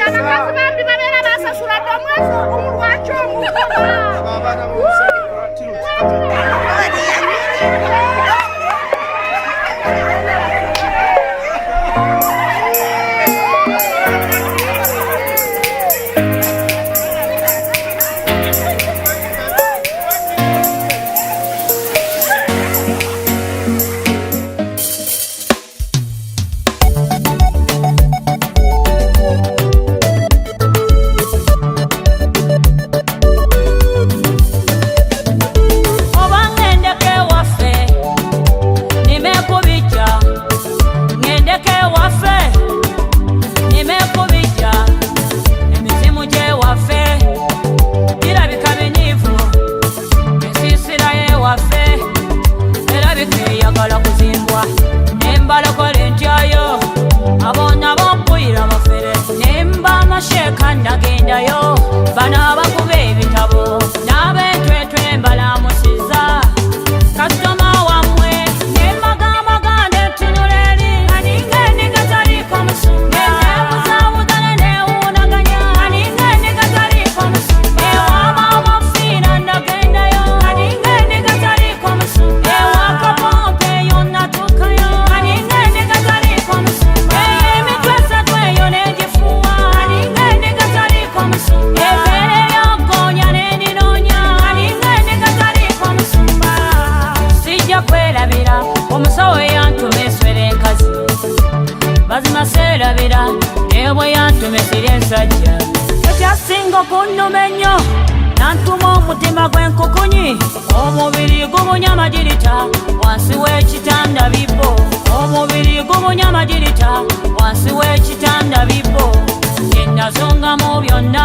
Abakazi bambi babeera basasula dda omwezi ogumu, lwaki omugoba? Oba ŋŋendeko ewaffe nimekubijja, ŋŋendeko ewaffe nimekubijja, emizimu gy'ewaffe girabika minyiivu, ensiisira y'ewaffe erabika eyagala kuzimbwa, nembalokola entyayo abo nabo mpuyira bafere, nemba amasheeka nagendayo, bano abakuba ebitabo n'abentwetwe mbalamusiza kasitoma wammwe, nembagamba netunula eri aninga endiga taliiko musumba, nebuzaabuzana newuunaganya aninga endiga taliiko musumba, ewa maama nagendayo aninga endiga taliiko musumba, ewa kapompe eyo natuukayo aninga endiga taliiko musumba, emitwe esatu eyo nengifuuwa aninga endiga taliiko musumba, ebbeere lyagoonya nendinoonya aninga endiga taliiko musumba. Sijja kwerabira omusawo eyantuma eswera enkazi, mazima seerabira naye bwe yantuma esiri ensajja. Ekyasinga okunnuma ennyo, nantuma omutima gw'enkukunyi, omubiri gubunya amagirita wansi w'ekitanda bibbo, omubiri gubunya amagirita wansi w'ekitanda bibbo, yenazongamu byonna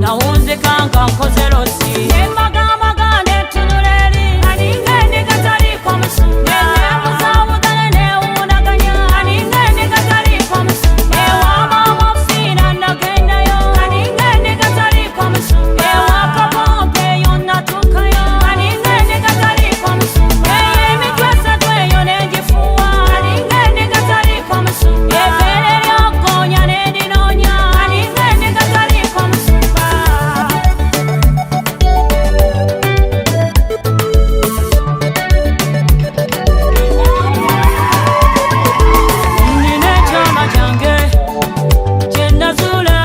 nawunzika nga nkoze losi, nembagamba netunula eri aninga endiga taliiko musumba, nebuzaabuzana newuunaganya aninga endiga taliiko musumba, ewa maama fiina nagendayo aninga endiga taliiko musumba, ewa kapompe eyo natuukayo aninga endiga taliiko musumba, emitwe esatu eyo nengifuuwa aninga endiga taliiko musumba, ebbeere lyagoonya nendinoonya aninga endiga taliiko musumba. Nina ekyama kyange kye nazuula,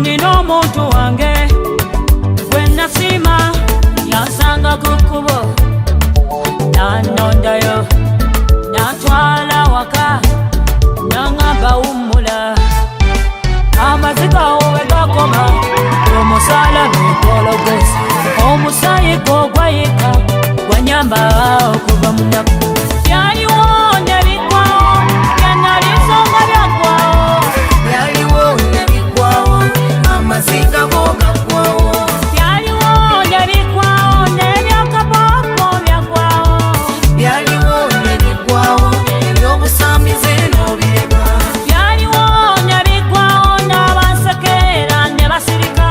nina omuntu wange gwe nasiima, yansanga ku kkubo n'annondayo n'antwala waka n'aŋŋamba wummula, amaziga awo we gakoma, omusalaba egwologose, omusaayi gwo gwayika gwanyamba okuva mu nnaku. Byaliwo ne biggwawo, byanalizo nga byaggwawo. Byaliwo ne biggwawo, amaziga go gaggwawo. Byaliwo ne biggwawo, n'ebyakapopo byaggwawo. Byaliwo ne biggwawo, ebyobusamize n'obireka. Byaliwo ne biggwawo, n'abansekeera ne basirika.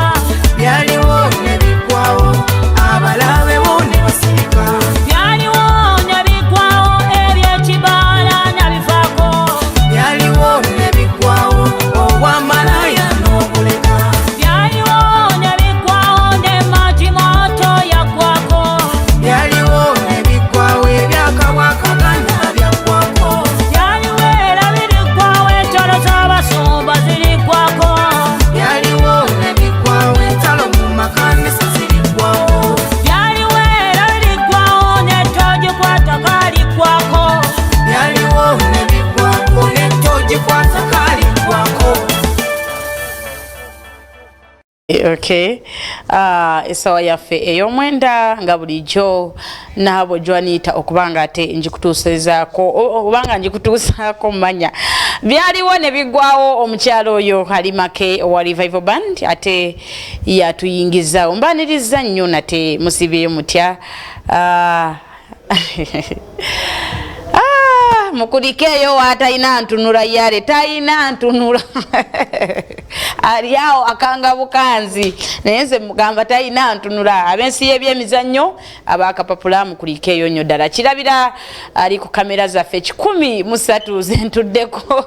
Byaliwo ne biggwawo, abalabe bo ne basirika. Byaliwo ne biggwawo, ebyekibaala nabivaako. Byaliwo ne biggwawo, obwamalaya n'obuleka. Byaliwo ne biggwawo, ne majimoto yaggwako. Byaliwo ne biggwawo, ebyakabwakaganda byaggwako. Byaliwo era biriggwawo, entalo z'abasumba ziriggwako. Byaliwo ne biggwawo, entalo mu makanisa ziriggwawo. Byaliwo era biriggwawo, n'etogikwata kaliggwako. Byaliwo ne biggwako, n'etogikwata kaliggwako. Okay, essaawa yaffe ey'omwenda nga bulijjo naabo Jwanita okuba nga ate njikutuusizaako oba nga njikutuusaako manya byaliwo ne biggwawo. Omukyalo oyo Halima K owa Revival Band ate yatuyingizaawo. Mbaniriza nnyo nate, musibyeyo mutya? Mukulikeeyo waatalina ntunula, yale talina ntunula, ali awo akanga bukanzi, naye nze mugamba talina ntunula. Ab'ensi y'ebyemizannyo abakapapula mukulikeeyo nnyo ddala. Kirabira ali ku kamera zaffe 103 zentuddeko.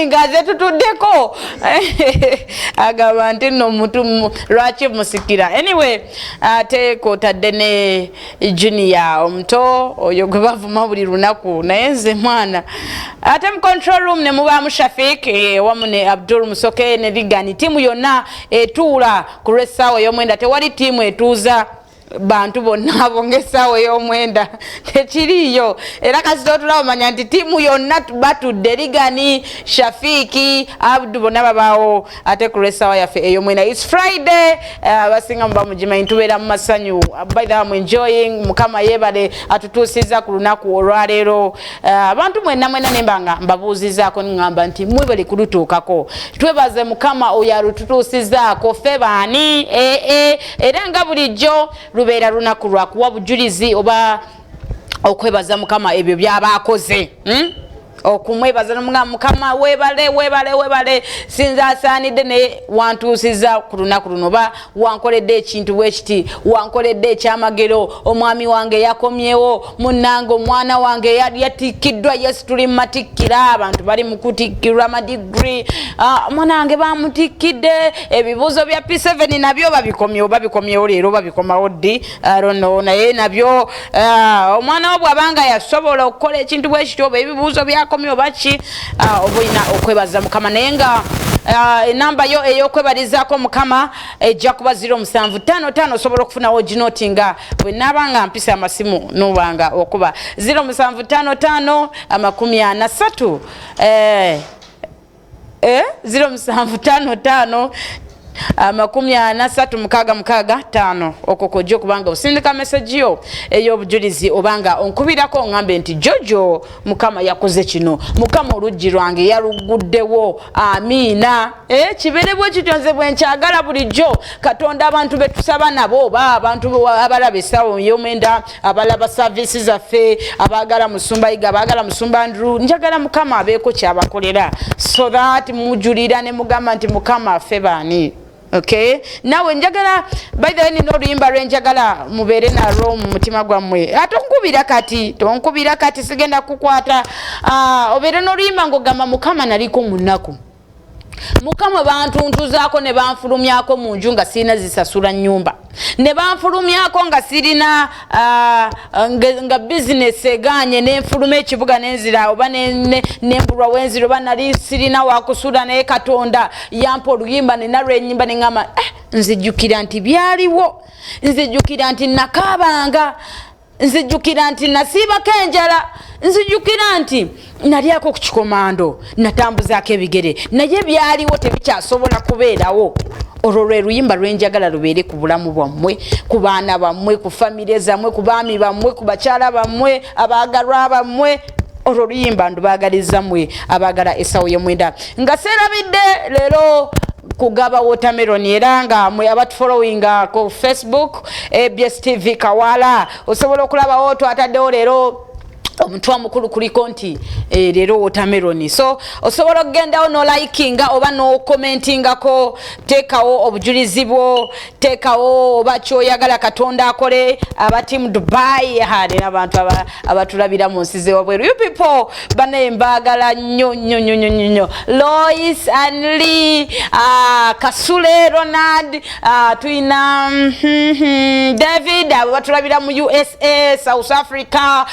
Nga ze tutuddeko agamba nti nno mutu lwaki musikira. Anyway, ate kwotadde ne Junior omuto oyo gwe bavuma buli lunaku, naye nze mwana. Ate mu control room ne mubaamu Shafik wamu ne Abdul Musoke ne Ligani. Tiimu yonna etuula ku lw'essaawa ey'omwenda. Tewali tiimu etuuza bantu bonna abo ngaessaawa ey'omwenda, tekiriiyo. Era kasita otulaba omanya nti tiimu yonna batudde. Ligani, Shafiiki, Abdu, bonna babaawo ate ku lw'essaawa yaffe ey'omwenda. It's Friday, abasinga muba mugimanyi, tubeera mu masanyu. By the way, I'm enjoying. Mukama yeebale atutuusiza ku lunaku olwaleero. Abantu mwenna mwenna nemba nga mbabuuzizaako, niŋŋamba nti mwebale kulutuukako. Twebaze Mukama oyo alututuusizaako. Ffe baani? Ee, era nga bulijjo lubeera lunaku lwakuwa bujulizi oba okwebaza Mukama ebyo byaba akoze, Okumwebaza nomugamba, "Mukama webale, webale, webale, sinza asaanidde, naye wantuusiza ku lunaku luno," oba "Wankoledde ekintu bwekiti, wankoledde ekyamagero, omwami wange yakomyewo, munnange omwana wange yatikkiddwa." Yes, tuli mu matikkira, abantu bali mu kutikkirwa amadigiri. Omwana wange bamutikkidde. Ebibuuzo bya P7 nabyo babikomyewo, babikomyewo leero, babikomawo ddi, I don't know. Naye nabyo omwana wo bw'abanga yasobola okukola ekintu bwekityo, oba ebibuuzo byakomye oba ki, oba olina okwebaza Mukama. Naye nga enamba yo ey'okwebalizaako Mukama ejja kuba 0755. Osobola okufunawo ginoti nga bwe naaba nga mpisa amasimu, nobanga okuba 0755 43, 0755 43 665. Okwo kojja okubanga osindika meseji yo ey'obujulizi, obanga onkubirako oŋŋambe nti, "Jojo, Mukama yakoze kino, Mukama oluggi lwange yaluguddewo." Amiina. Kibeere bwe kityo, nze bwe nkyagala bulijjo. Katonda abantu betusaba nabo, oba abantu abalaba essaawa ey'omwenda, abalaba service zaffe, abaagala Musumba Yiga, abaagala Musumba Andrew, njagala Mukama abeeko kyabakolera so that mujulira ne mugamba nti, "Mukama, ffe baani?" Okay, nawe njagala, by the way, nina oluyimba lwenjagala mubeere nalwo mu mutima gwammwe. Ate onkubira kati, tonkubira kati, sigenda kukwata. Obeere n'oluyimba ng'ogamba, "Mukama, naliko mu nnaku, Mukama bantuntuzaako ne banfulumyako mu nju nga sirina zisasula nnyumba, ne banfulumyako nga sirina, nga bizinesi eganye, nenfuluma ekibuga nenzira, oba nembulwa wenzira, oba nali sirina wakusula, naye Katonda yampa oluyimba nenalwenyimba neŋamba, nzijjukira nti byaliwo, nzijjukira nti nakaabanga, nzijjukira nti nasiibako enjala, nzijjukira nti nalyako ku kikomando, natambuzaako ebigere, naye byaliwo tebikyasobola kubeerawo." Olwo lwe luyimba lwenjagala lubeere ku bulamu bwammwe, ku baana bammwe, ku famire zammwe, ku baami bammwe, ku bakyala bammwe, abaagalwa bammwe. Olwo luyimba ndubaagaliza mmwe abaagala esawo y'omwenda. Nga seerabidde leero kugaba watermelon, era nga mwe abatufollowinga ku Facebook, ABS TV Kawala, osobola okulabawo twataddewo leero omutwe omukulu kuliko nti leero watermelon. So osobola okugendawo nolikinga oba nokommentingako, teekawo obujulizi bwo, teekawo oba kyoyagala Katonda akole. Aba team Dubai nina abantu abatulabira mu nsi zewabweru. You people banaye mbaagala nnyo nnyo nnyo nnyo nnyo nnyo. Lois Anli, Kasule Ronald, tuyina David, abo batulabira mu USA, South Africa,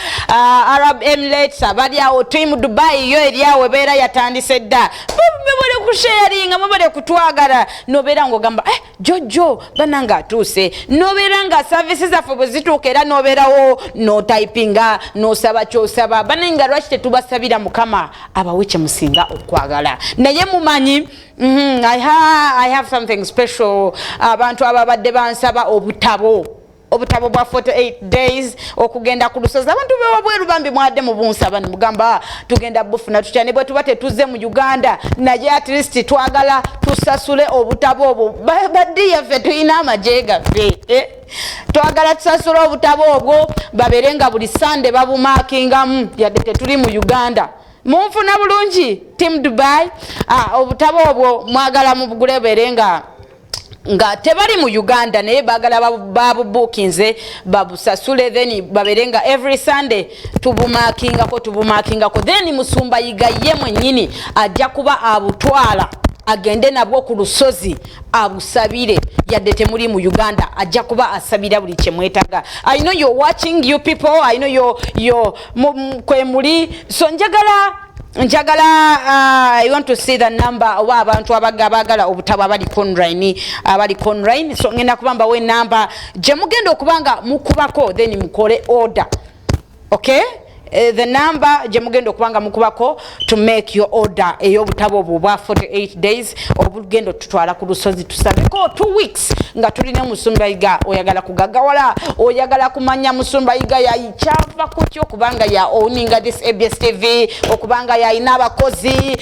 Arab Emirates, abali awo team Dubai yo eri awo ebeera yatandise dda. Mubale kusharinga, mubale kutwagala. Nobeera ngaogamba, "Jojo banange atuuse." Nobeera nga service zaffe bwe zituuka, era nobeerawo notypinga, nosaba kyosaba. Banange, nga lwaki tetubasabira Mukama abawe kyemusinga okwagala? Naye mumanyi, I have something special. Abantu ababadde bansaba obutabo bwa 48 days okugenda ku lusozi, abantu bewabweru bambi mwadde mubunsaba nemugamba, "Ah, tugenda bufuna tutya ne bwe tuba tetuze mu Uganda, naye at least twagala tusasule obutabo obwo." Baddi yaffe tulina amagye gaffe, eh? Twagala tusasule obutabo obwo, babeere nga buli Sande babumakingamu yadde tetuli mu Uganda. Munfuna bulungi, team Dubai? Obutabo obwo mwagala mubugule, beere nga Nga tebali mu Uganda, naye bagala babubukinze, babusasule, then babeere nga every Sunday tubumakingako, tubumakingako. Then Musumba Yiga ye mwennyini ajja kuba abutwala, agende nabwo ku lusozi abusabire. Yadde temuli mu Uganda, ajja kuba asabira buli kyemwetaga. I know you're watching, you people. I know you're kwe muli. So njagala I want to see the number oba abantu abaagala obutabo abali online. So ngenda kuba mbawo enamba gye mugenda okuba nga mukubako, then mukole order, okay? The number gye mugenda okuba nga mukubako to make your order ey'obutabo obwo obwa 48 days obugenda tutwala ku lusozi tusabeko 2 weeks nga tulina Musumba Yiga. Oyagala kugagawala, oyagala kumanya Musumba Yiga yakyava kutyo okubanga ya owninga this ABS TV, okubanga yayina abakozi,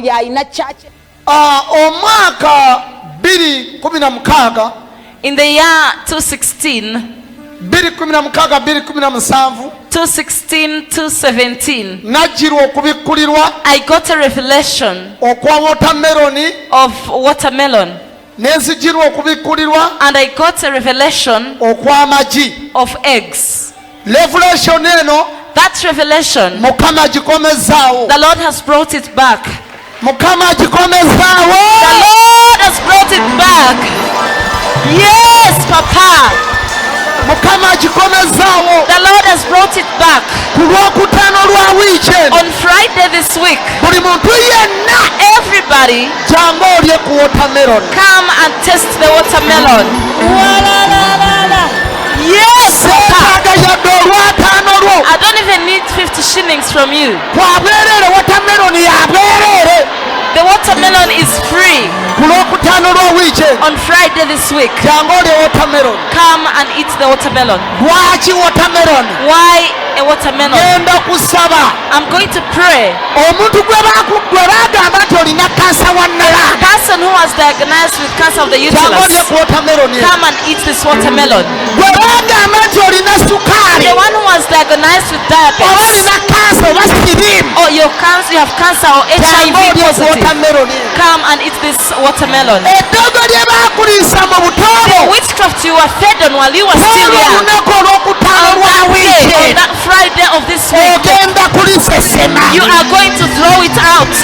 yayina church. Ah, omwaka 2016. In the year 216, 2016, 2017, 216, 217, najjirwa okubikkulirwa I got a revelation okwa wotameroni of watermelon, nenzijirwa okubikkulirwa and I got a revelation okw'amagi. Of eggs. Revelation eno, That revelation, Mukama agikomezaawo. The Lord has brought it back. Mukama agikomezaawo. The Lord has brought it back. Yes, Papa. Mukama agikomezaawo. The Lord has brought it back. Ku lwokutaano lwa wiiki eno, On Friday this week, buli muntu yenna, everybody, jangu olye ku watermelon. Come and taste the watermelon. Yes, Papa. Seetaaga yadde olwataano lwo. I don't even need 50 shillings from you. Kwabwereere, watermelon yabwereere. The watermelon is free Ku lwokutaano lwa wiiki eno, on Friday this week. jangu olye watermelon. Come and eat the watermelon. Lwaki watermelon? Why a watermelon? Genda kusaba. I'm going to pray. Omuntu gwe gwe bagamba nti olina kansa wa nalanga, Person who was diagnosed with cancer of the jangu olye uterus, ku watermelon eno. come and eat this watermelon. Gwe bagamba nti olina sukaali, The one who was diagnosed with oba diabetes, olina kansa oba siriimu, or your cancer, you have cancer or jangu HIV olye ku positive, watermelon eno. Come and eat this watermelon. Eddogo lye bakuliisa mu buto bwo, The witchcraft you were fed on while you were still olwo young, olunaku olwokutaano on lwa that wiiki day, on eno, that Friday of this week, ogenda kulisesema. You are going to throw it out.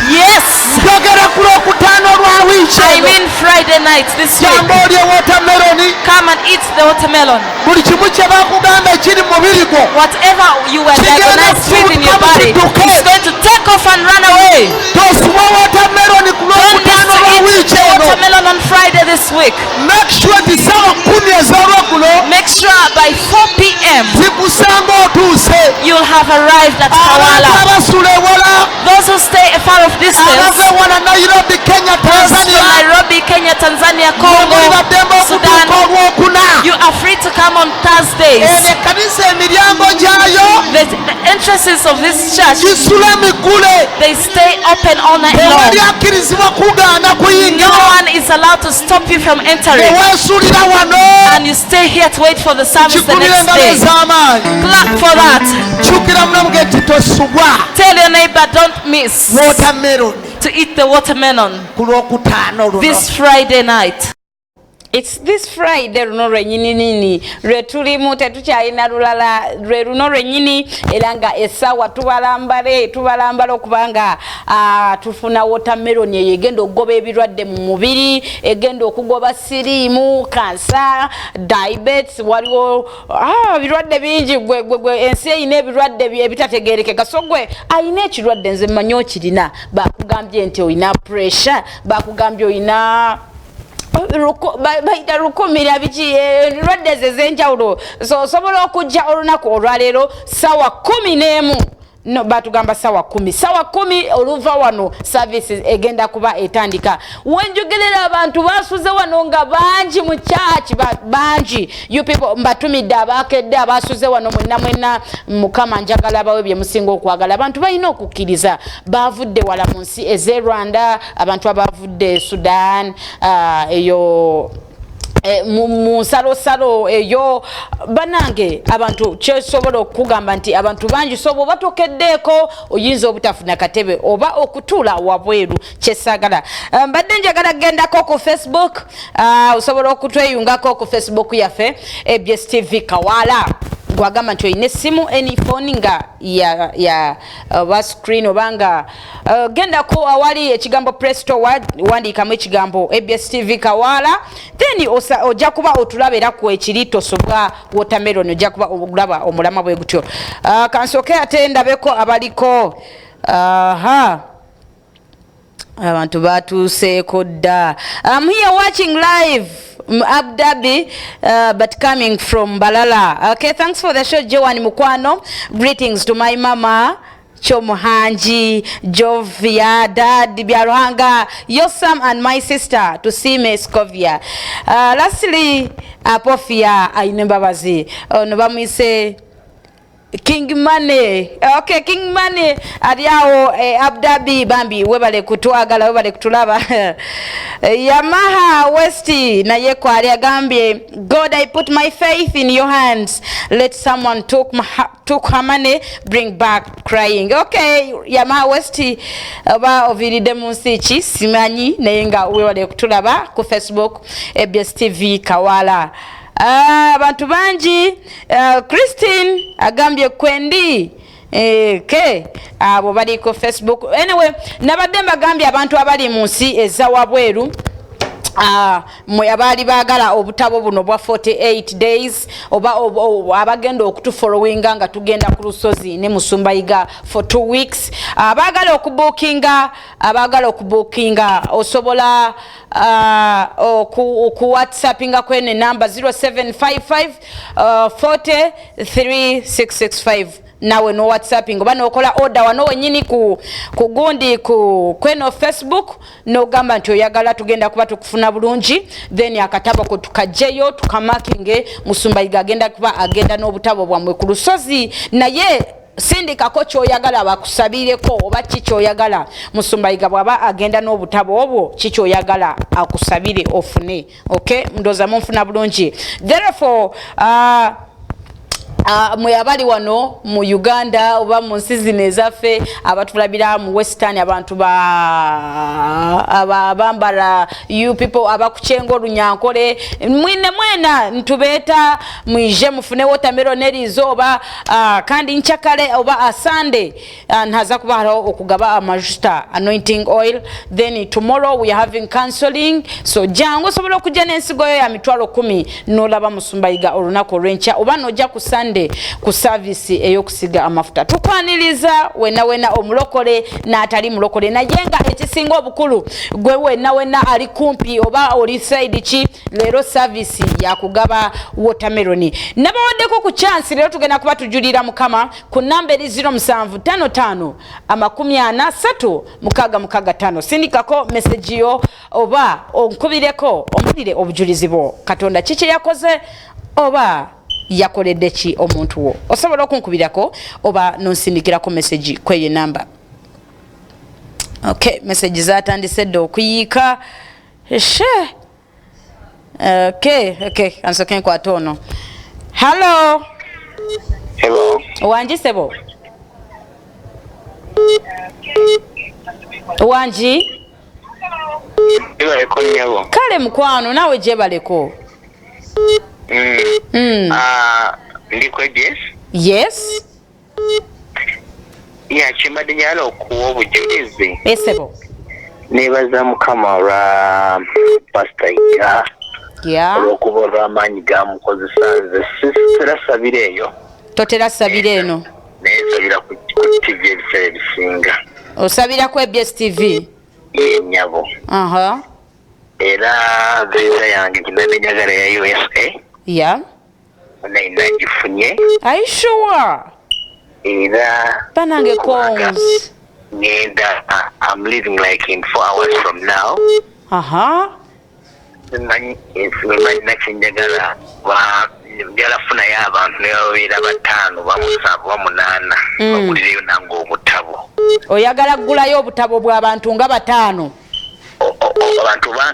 Yes. Njogera ku lwokutaano lwa wiiki I eno. mean Friday night this week. Jangu olye watermelon. Come and eat the watermelon. Buli kimu kye bakugamba ekiri mu mubiri gwo, Whatever you were kigenda diagnosed with in your body kidduke. is going to take off and run away. Tosubwa watermelon ku Don't miss lwokutaano to lwa eat wiiki the eno. watermelon on Friday this week. Make sure nti sawa 10 ez'olweggulo, Make sure by 4 p.m. zikusanga otuuse. You'll have arrived at Abantu Kawala. abasula ewala, Those who stay afar of distance, abava ewala, Nairobi, Kenya, those from Tanzania, Nairobi, Kenya, Tanzania, Congo, muli baddembe Sudan, okutuuka olwokuna. You are free to come on Thursdays. Eno ekkanisa emiryango gyayo The entrances of this church, gisula migule. They stay open all night Tewali long. akkirizibwa kugaana kuyingira. No one is allowed to stop you from entering. Neweesulira wano. And you stay here to wait for the service the Kikumira next engalo day. ez'amaanyi. Clap for that. Kyukira munamuge nti tosubwa Tell your neighbor, don't miss watermelon to eat the watermelon ku lwokutaano luno. This Friday night. It's this Friday luno lwennyini nini lwe tulimu, tetukyalina lulala, lwe luno lwennyini. Era nga essaawa tubalambale, tubalambala okubanga tufuna watermelon eyo egenda okugoba ebirwadde mu mubiri, egenda okugoba siriimu, kansa, diabetes. Waliwo ebirwadde bingi. Gwe gwe gwe ensi eyina ebirwadde ebitategerekeka. So gwe ayina ekirwadde, nze mmanyi okirina, bakugambye nti olina pressure, bakugambye olina bayita lukumira biki, endwadde ezo ez'enjawulo. So osobola okujja olunaku olwaleero sawa 11. No, batugamba sawa 10, sawa 10 oluva wano services egenda kuba etandika. Wenjogerera abantu basuze wano nga bangi mu church, bangi. You people mbatumidde, abakedde, abasuze wano mwenna mwenna, Mukama njagala bawe bye musinga okwagala. Abantu balina okukkiriza, bavudde wala mu nsi ez'e Rwanda, abantu abavudde Sudan, eyo. Mu nsalosalo eyo banange abantu kyesobola okugamba nti abantu bangi, so bwoba tokeddeeko oyinza obutafuna katebe oba okutuula wabweru, kyesagala. Mbadde njagala kugendako ku Facebook. Osobola okutweyungako ku Facebook yaffe, ABS TV Kawala. Gwagamba nti olina essimu, any phone nga ya oba screen oba nga gendako awali ekigambo Play Store, wandiikamu ekigambo ABS TV Kawala, then ojja kuba otulaba era ku ekiri tosobwa watermelon, ojja kuba olaba omulama bwe gutyo. Kansooke ate ndabeko abaliko. Aha, abantu batuuseeko dda. I'm here watching live Abu Dhabi, but coming from Balala. Okay, thanks for the show, Joan Mukwano. Greetings to my mama Chomuhanji, Jovia, Dad Byaruhanga, Yosam and my sister Tusime Scovia. Lastly, Apofia Ainembabazi. Ono bamwise King Money. Okay, King Money ali awo Abu Dhabi, bambi webale kutwagala, webale kutulaba. Yamaha West naye kwali agambye, "God, I put my faith in your hands. Let someone took her money bring back crying." Okay, Yamaha West, oba oviiridde mu nsi ki simanyi, naye nga webale kutulaba ku Facebook, ABS TV Kawala. Abantu bangi. Christine agambye kwendi. Ke abo bali ku Facebook. Anyway, nabadde mbagambye abantu abali mu nsi eza wabweru, mwe abaali baagala obutabo buno bwa 48 days oba abagenda okutufollowinga nga tugenda ku lusozi ne Musumbayiga for 2 weeks, abaagala okubuukinga osobola oku whatsappinga kwene namba 0755 40 3665, nawe no whatsapping oba nokola order wano wenyini ku gundi ku kweno Facebook, nogamba nti oyagala, tugenda kuba tukufuna bulungi. Then akatabo ko tukajjeyo tukamakinge. Musumbayiga agenda kuba agenda n'obutabo bwammwe ku lusozi, naye sindikako kyoyagala bakusabireko oba ki kyoyagala. Musumbayiga bw'aba agenda n'obutabo obwo, ki kyoyagala akusabire ofune. Okay, ndowooza munfuna bulungi. Therefore, mwe abali wano mu Uganda oba mu nsi zino ezaffe, abatulabira mu Western, abantu abambala, you people abakucenga olunyankole, mwine mwena ntubeeta mwije mufune watermelon erizooba, kandi nkyakale oba asande nhaza kuba hariho okugaba amajuta, anointing oil. Then tomorrow we are having counseling, so jangu osobola okujja n'ensigo yo ya 100,000 n'olaba Musumbayiga olunaku olw'enkya, oba n'ojja ku Sunday ku service ey'okusiga amafuta. Tukwaniriza wena wena, omulokole n'atali mulokole, naye nga ekisinga obukulu gwe wena wena ali kumpi oba oli side ki, leero service yakugaba watermelon. Nabawaddeko ku chance, leero tugenda kuba tujulira Mukama ku namba eri 0755 43 665. Sindikako message yo oba onkubireko ompulire obujulizi bwo, Katonda kiki yakoze oba yakoledde ki omuntu wo. Osobola okunkubirako oba nonsindikirako message kweyo enamba. Okay, message zatandise dda okuyiika she. Okay, kansoke nkwate ono. Hallo. Hello. Wangi sebo, wangi. Jebaleko nnyabo. Kale mukwano, naawe gyebaleko. Ah, ndi ku ABS. Yes. Ya, kyembadde njagala okuwa obujulizi. Esebo. Neebaza Mukama olwa Pasita Yiga, olw'okuba olw'amaanyi gamukozesa. Nze sitera sabira eyo. Totera sabira eno? Naye nsabira ku TV ebiseera ebisinga. Osabira ku ABS TV? Ye nnyabo. Era visa yange kinabadde njagala ya USA naye nagifunye. Are you sure? Era Banange, kubanga congs. ngenda, I'm leaving like in 4 hours from now. Simanyi simanyi nakyenjagala, njagala kufunayo abantu ne babeera bataano, bamusanvu, bamunaana, bagulireyo nange obutabo. Oyagala kugulayo obutabo bw'abantu nga bataano? Abantu ba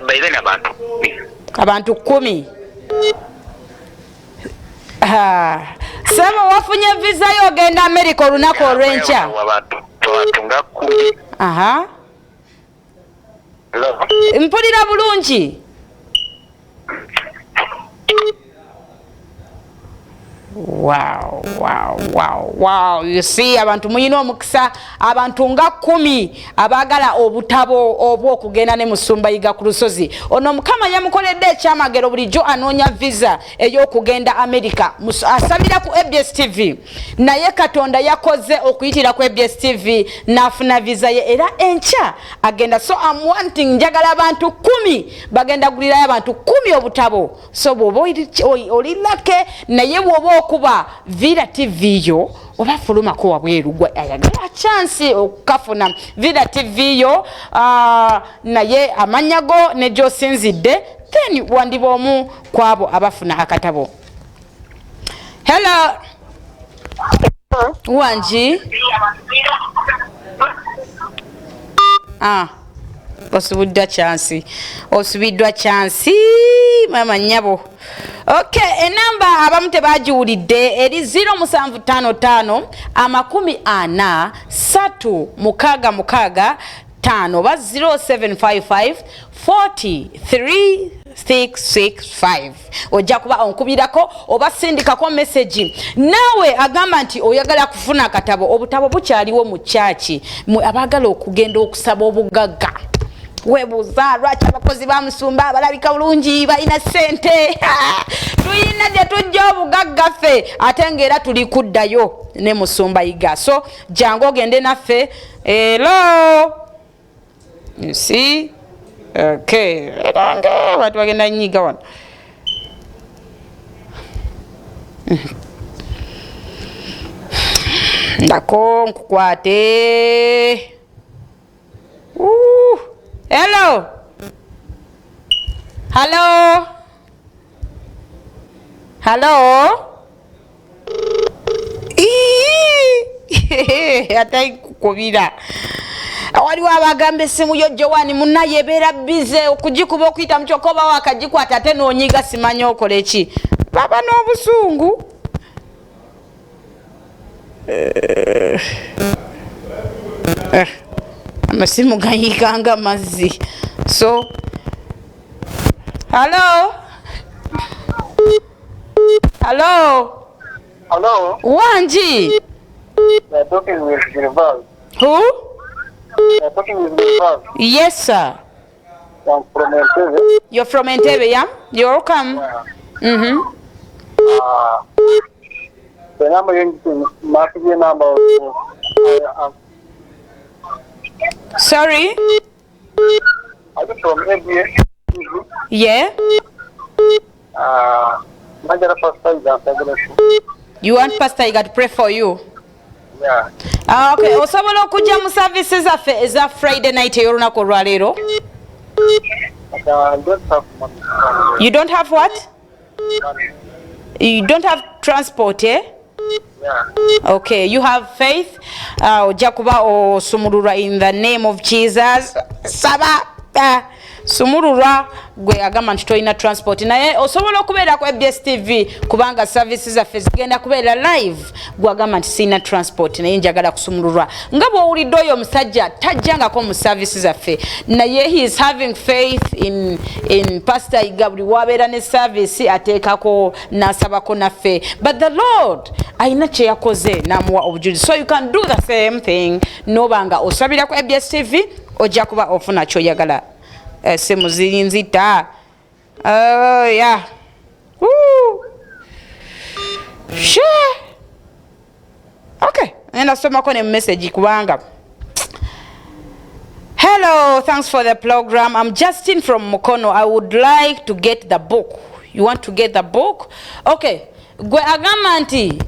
baire nabantu Abantu 10. Sebo, wafunye visa yo ogenda America olunaku olw'enkya? Abantu nga 10. Aha. Hello? Mpulira bulungi. Wow. You see, abantu muyina omukisa, abantu nga 10 abaagala obutabo obw'okugenda ne Musumba Yiga ku lusozi. Ono Mukama yamukoledde ekyamagero, bulijjo anoonya visa ey'okugenda America. Asabira ku ABS TV, naye Katonda yakoze okuyitira ku ABS TV n'afuna visa ye, era enkya agenda. So I'm wanting, njagala abantu 10 bagenda gulirayo abantu 10 obutabo. So bw'oba oli lucky, naye bw'oba okuba Villa TV yo oba fulumako wabweru, gwe ayagala chance okukafuna Villa TV yo, naye amannya go ne gy'osinzidde, then wandiba omu ku abo abafuna akatabo. Hello, wangi? Osubiddwa chance, osubiddwa chance, mama nnyabo. Okay, enamba abamu tebagiwulidde, eri 0755 40 3 6 6 5 oba 0755 43 665. Ojja kuba onkubirako oba sindikako message. Naawe agamba nti oyagala kufuna akatabo, obutabo bukyaliwo mu kyaki. Mwe abaagala okugenda okusaba obugagga, webuuza lwaki abakozi ba musumba balabika bulungi, balina ssente. Tuyina gye tujja obugagga ffe, ate ngaera tuli kuddayo ne Musumba Yiga. So jangu ogende naffe. Hello, you see? Okay, eranga abantu bagenda nyiga wano. Ndako nkukwate. Ooh. Hello, hello, hello. Ii! Ate nkukubira. Waliwo abagamba essimu yo Joani munaye ebeera busy okugikuba, okuyita mukyokka oba wakagikwata ate n'onyiga, simanyi okola eki, baba n'obusungu. Amasimu gayiikanga mazzi. So hello, hello. Hello, Wangi? you're talking with Gilbert. Who? You're talking with Gilbert. Yes, sir. I'm from Entebbe. You're from Entebbe, yeah? You're welcome. The number you must be number. Sorry? Are you from ABS? Yeah. Major Pastor is a You want Pastor Yiga to pray for you? Yeah. Ah, okay. Osobola okujja mu services zaffe eza Friday night ey'olunaku olwaleero? But I don't have money. You don't have what? Money. You don't have transport, eh? Yeah. Okay, you have faith. Ojja kuba osumululwa in the name of Jesus. Saba sumululwa. Gwe agamba nti tolina transport, naye osobola okubeera ku ABS TV kubanga services zaffe zigenda kubeera live. Gwe agamba nti sirina transport naye njagala kusumululwa, nga bw'owulidde oyo omusajja tajjangako mu services zaffe, naye he is having faith in Pastor Yiga. Buli wabeera ne service ateekako n'asabako naffe, but the Lord alina kye yakoze n'amuwa obujulizi. So you can do the same thing noba nga osabira ku ABS TV, ojja kuba ofuna kyoyagala. Esimu zinzita. Oh, yeah. Woo. Sure. Okay, ngenda somako ne message kubanga. Hello, thanks for the program. I'm Justin from Mukono. I would like to get the book. You want to get the book? Okay. Gwe agamba nti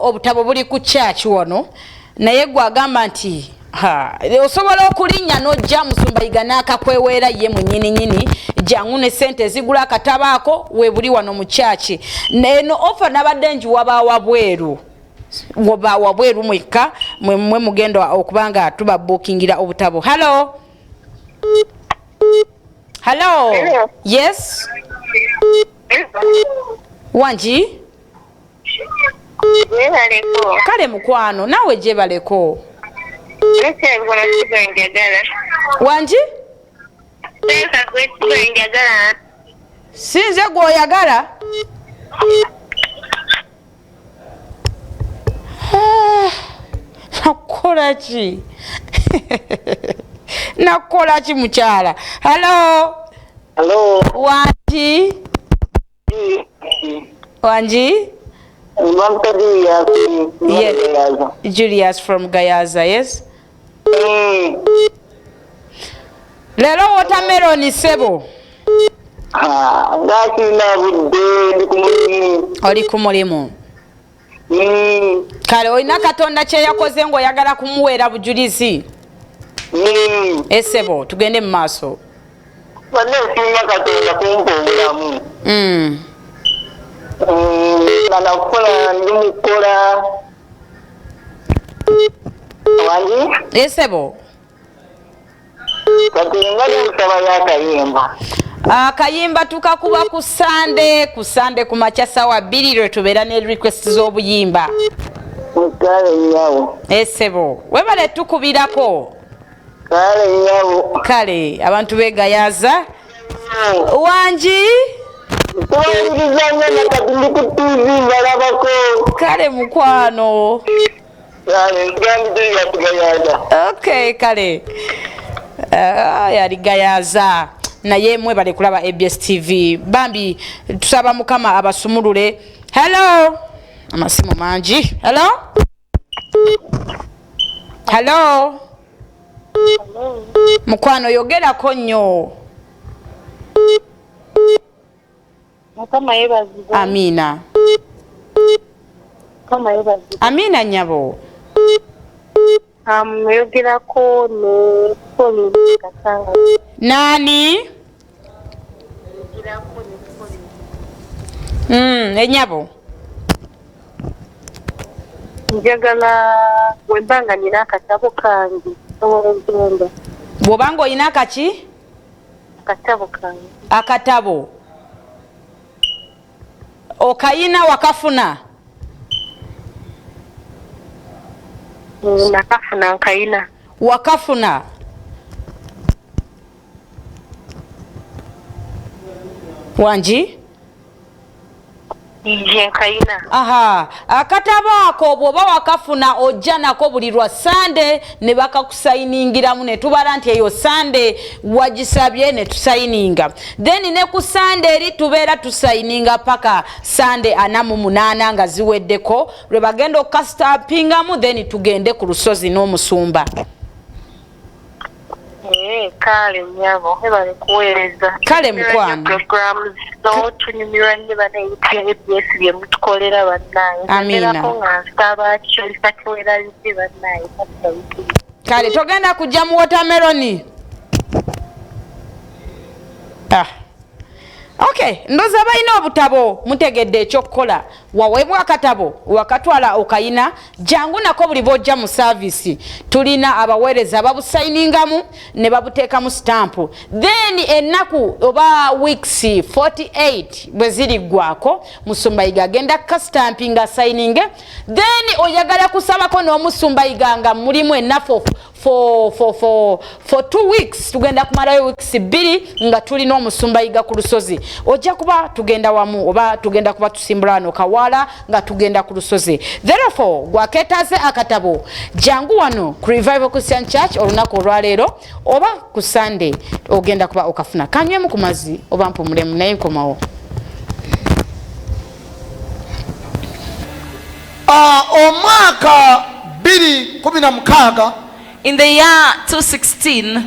obutabo buli ku church wano, naye gwe agamba nti ha, osobola okulinnya n'ojja, Musumba Yiga n'akakweweera ye mwennyini nyini. Jangu ne sente ezigula akatabo ako, weebuli wano mu church. Eno offer nabadde ngiwaba wabweru, waba wabweru mwekka mwe mwe mugenda okuba nga tubabuukingira obutabo. Hello, Hello. Yes. Wangi? Gyebaleko. Kale mukwano naawe gyebaleko. Nekyabikola siga njagala. Wangi? Senka gwe siga njagala. Si nze gw'oyagala? Ah, nakukola ki? Nakukola ki mukyala? Hello. Hello. Wangi? Wangi? Bampa Julius. Yeah. Julius from Gayaza, yes? Leero watermelon ssebo. Nga sirina budde, ndi ku mulimu. Oli ku mulimu. Kale olina Katonda kye yakoze ng'oyagala kumuweera bujulizi. Esebo tugende mu maaso. Banne nsiima Katonda kumpa obulamu. Nga nakukola ndi mu kukola. Wangi? Esebo. Kati nga nsaba y'akayimba. Akayimba tukakuba ku Sande, ku Sande ku makya ssaawa 2 lwe tubeera ne request z'obuyimba. Kale nnyabo. Esebo, webale tukubirako. Kale nnyabo. Kale, abantu beegayaza. Wangi? Nkuwuliriza nnyo na kati ndi ku TV mbalabako. Kale mukwano. Kale, nkugambye Julius Gayaza. Okay, kale. Yali Gayaza. Naye mwebale kulaba ABS TV. Bambi tusaba Mukama abasumulule. Hello. Amasimu mangi. Hello. Hello. Mukwano yogerako nnyo. Mukama yeebazibwe. Amina. Mukama yeebazibwe. Amina nnyabo. Yogerako ne Pauline Kasanga. Nani? Ennyabo. Njagala bwe mba nga nina akatabo kange nsobola okugenda. Bw'oba ng'olina akaki? Akatabo kange. Akatabo. Okayina wakafuna? Nakafuna nkayina. Wakafuna. Wangi? Nje nkayina. Aha, akatabo ako bw'oba wakafuna ojja nako buli lwa Sande ne bakakusayiningiramu ne tubala nti eyo Sande wagisabye ne tusayininga. Then ne ku Sande eri tubeera tusayininga paka Sande 48 nga ziweddeko lwe bagenda okukasitapingamu then tugende ku lusozi n'omusumba. Kale nnyabo, webale kuweereza. Kale mukwano. Programs zo tunyumirwa nnyo bannayuganda ABS bye mutukolera bannange. Amina. Mbeerako nga nsaba kyolisa kiweeralize bannange. Kale togenda kujja mu watermelon. Okay, ndoza balina obutabo mutegedde ekyokukola. Waweebwa akatabo wakatwala okayina, jangu nako buli bw'ojja mu service. Tulina abaweereza babusayiningamu ne babuteekamu stamp. Then ennaku oba weeks 48 bwe ziriggwako musumba Yiga agenda kukastampinga asayininge. Then oyagala kusabako n'omusumba Yiga nga mulimu ennafu for 2 weeks tugenda kumalayo weeks 2 nga tulina omusumba Yiga ku lusozi. Ojja kuba tugenda wamu oba tugenda kuba tusimbula wano Kawala nga tugenda ku lusozi. Therefore gwaketaze akatabo jangu wano ku Revival Christian Church olunaku olwaleero oba ku Sunday ogenda kuba okafuna. Kanywemu ku mazzi oba mpumulemu naye nkomawo. Omwaka 2016. In the year 2016,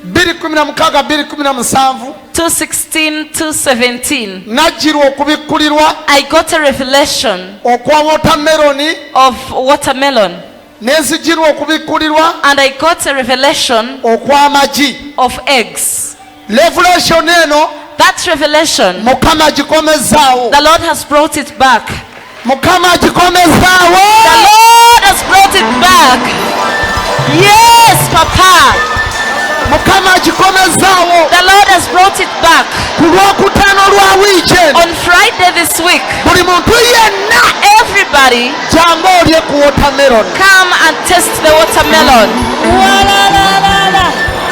2016, 2017, 2016, 2017, najjirwa okubikkulirwa I got a revelation okwa watermelon of watermelon. Nenzijirwa okubikkulirwa And I got a revelation okw'amagi of eggs. Revelation eno That revelation, Mukama agikomezaawo. The Lord has brought it back. Mukama agikomezaawo. The Lord has brought it back. Yes, Papa. Mukama akikomezaawo. The Lord has brought it back. Ku lwokutaano lwa wiiki eno, On Friday this week, buli muntu yenna, everybody, jangu olye ku watermelon. Come and taste the watermelon.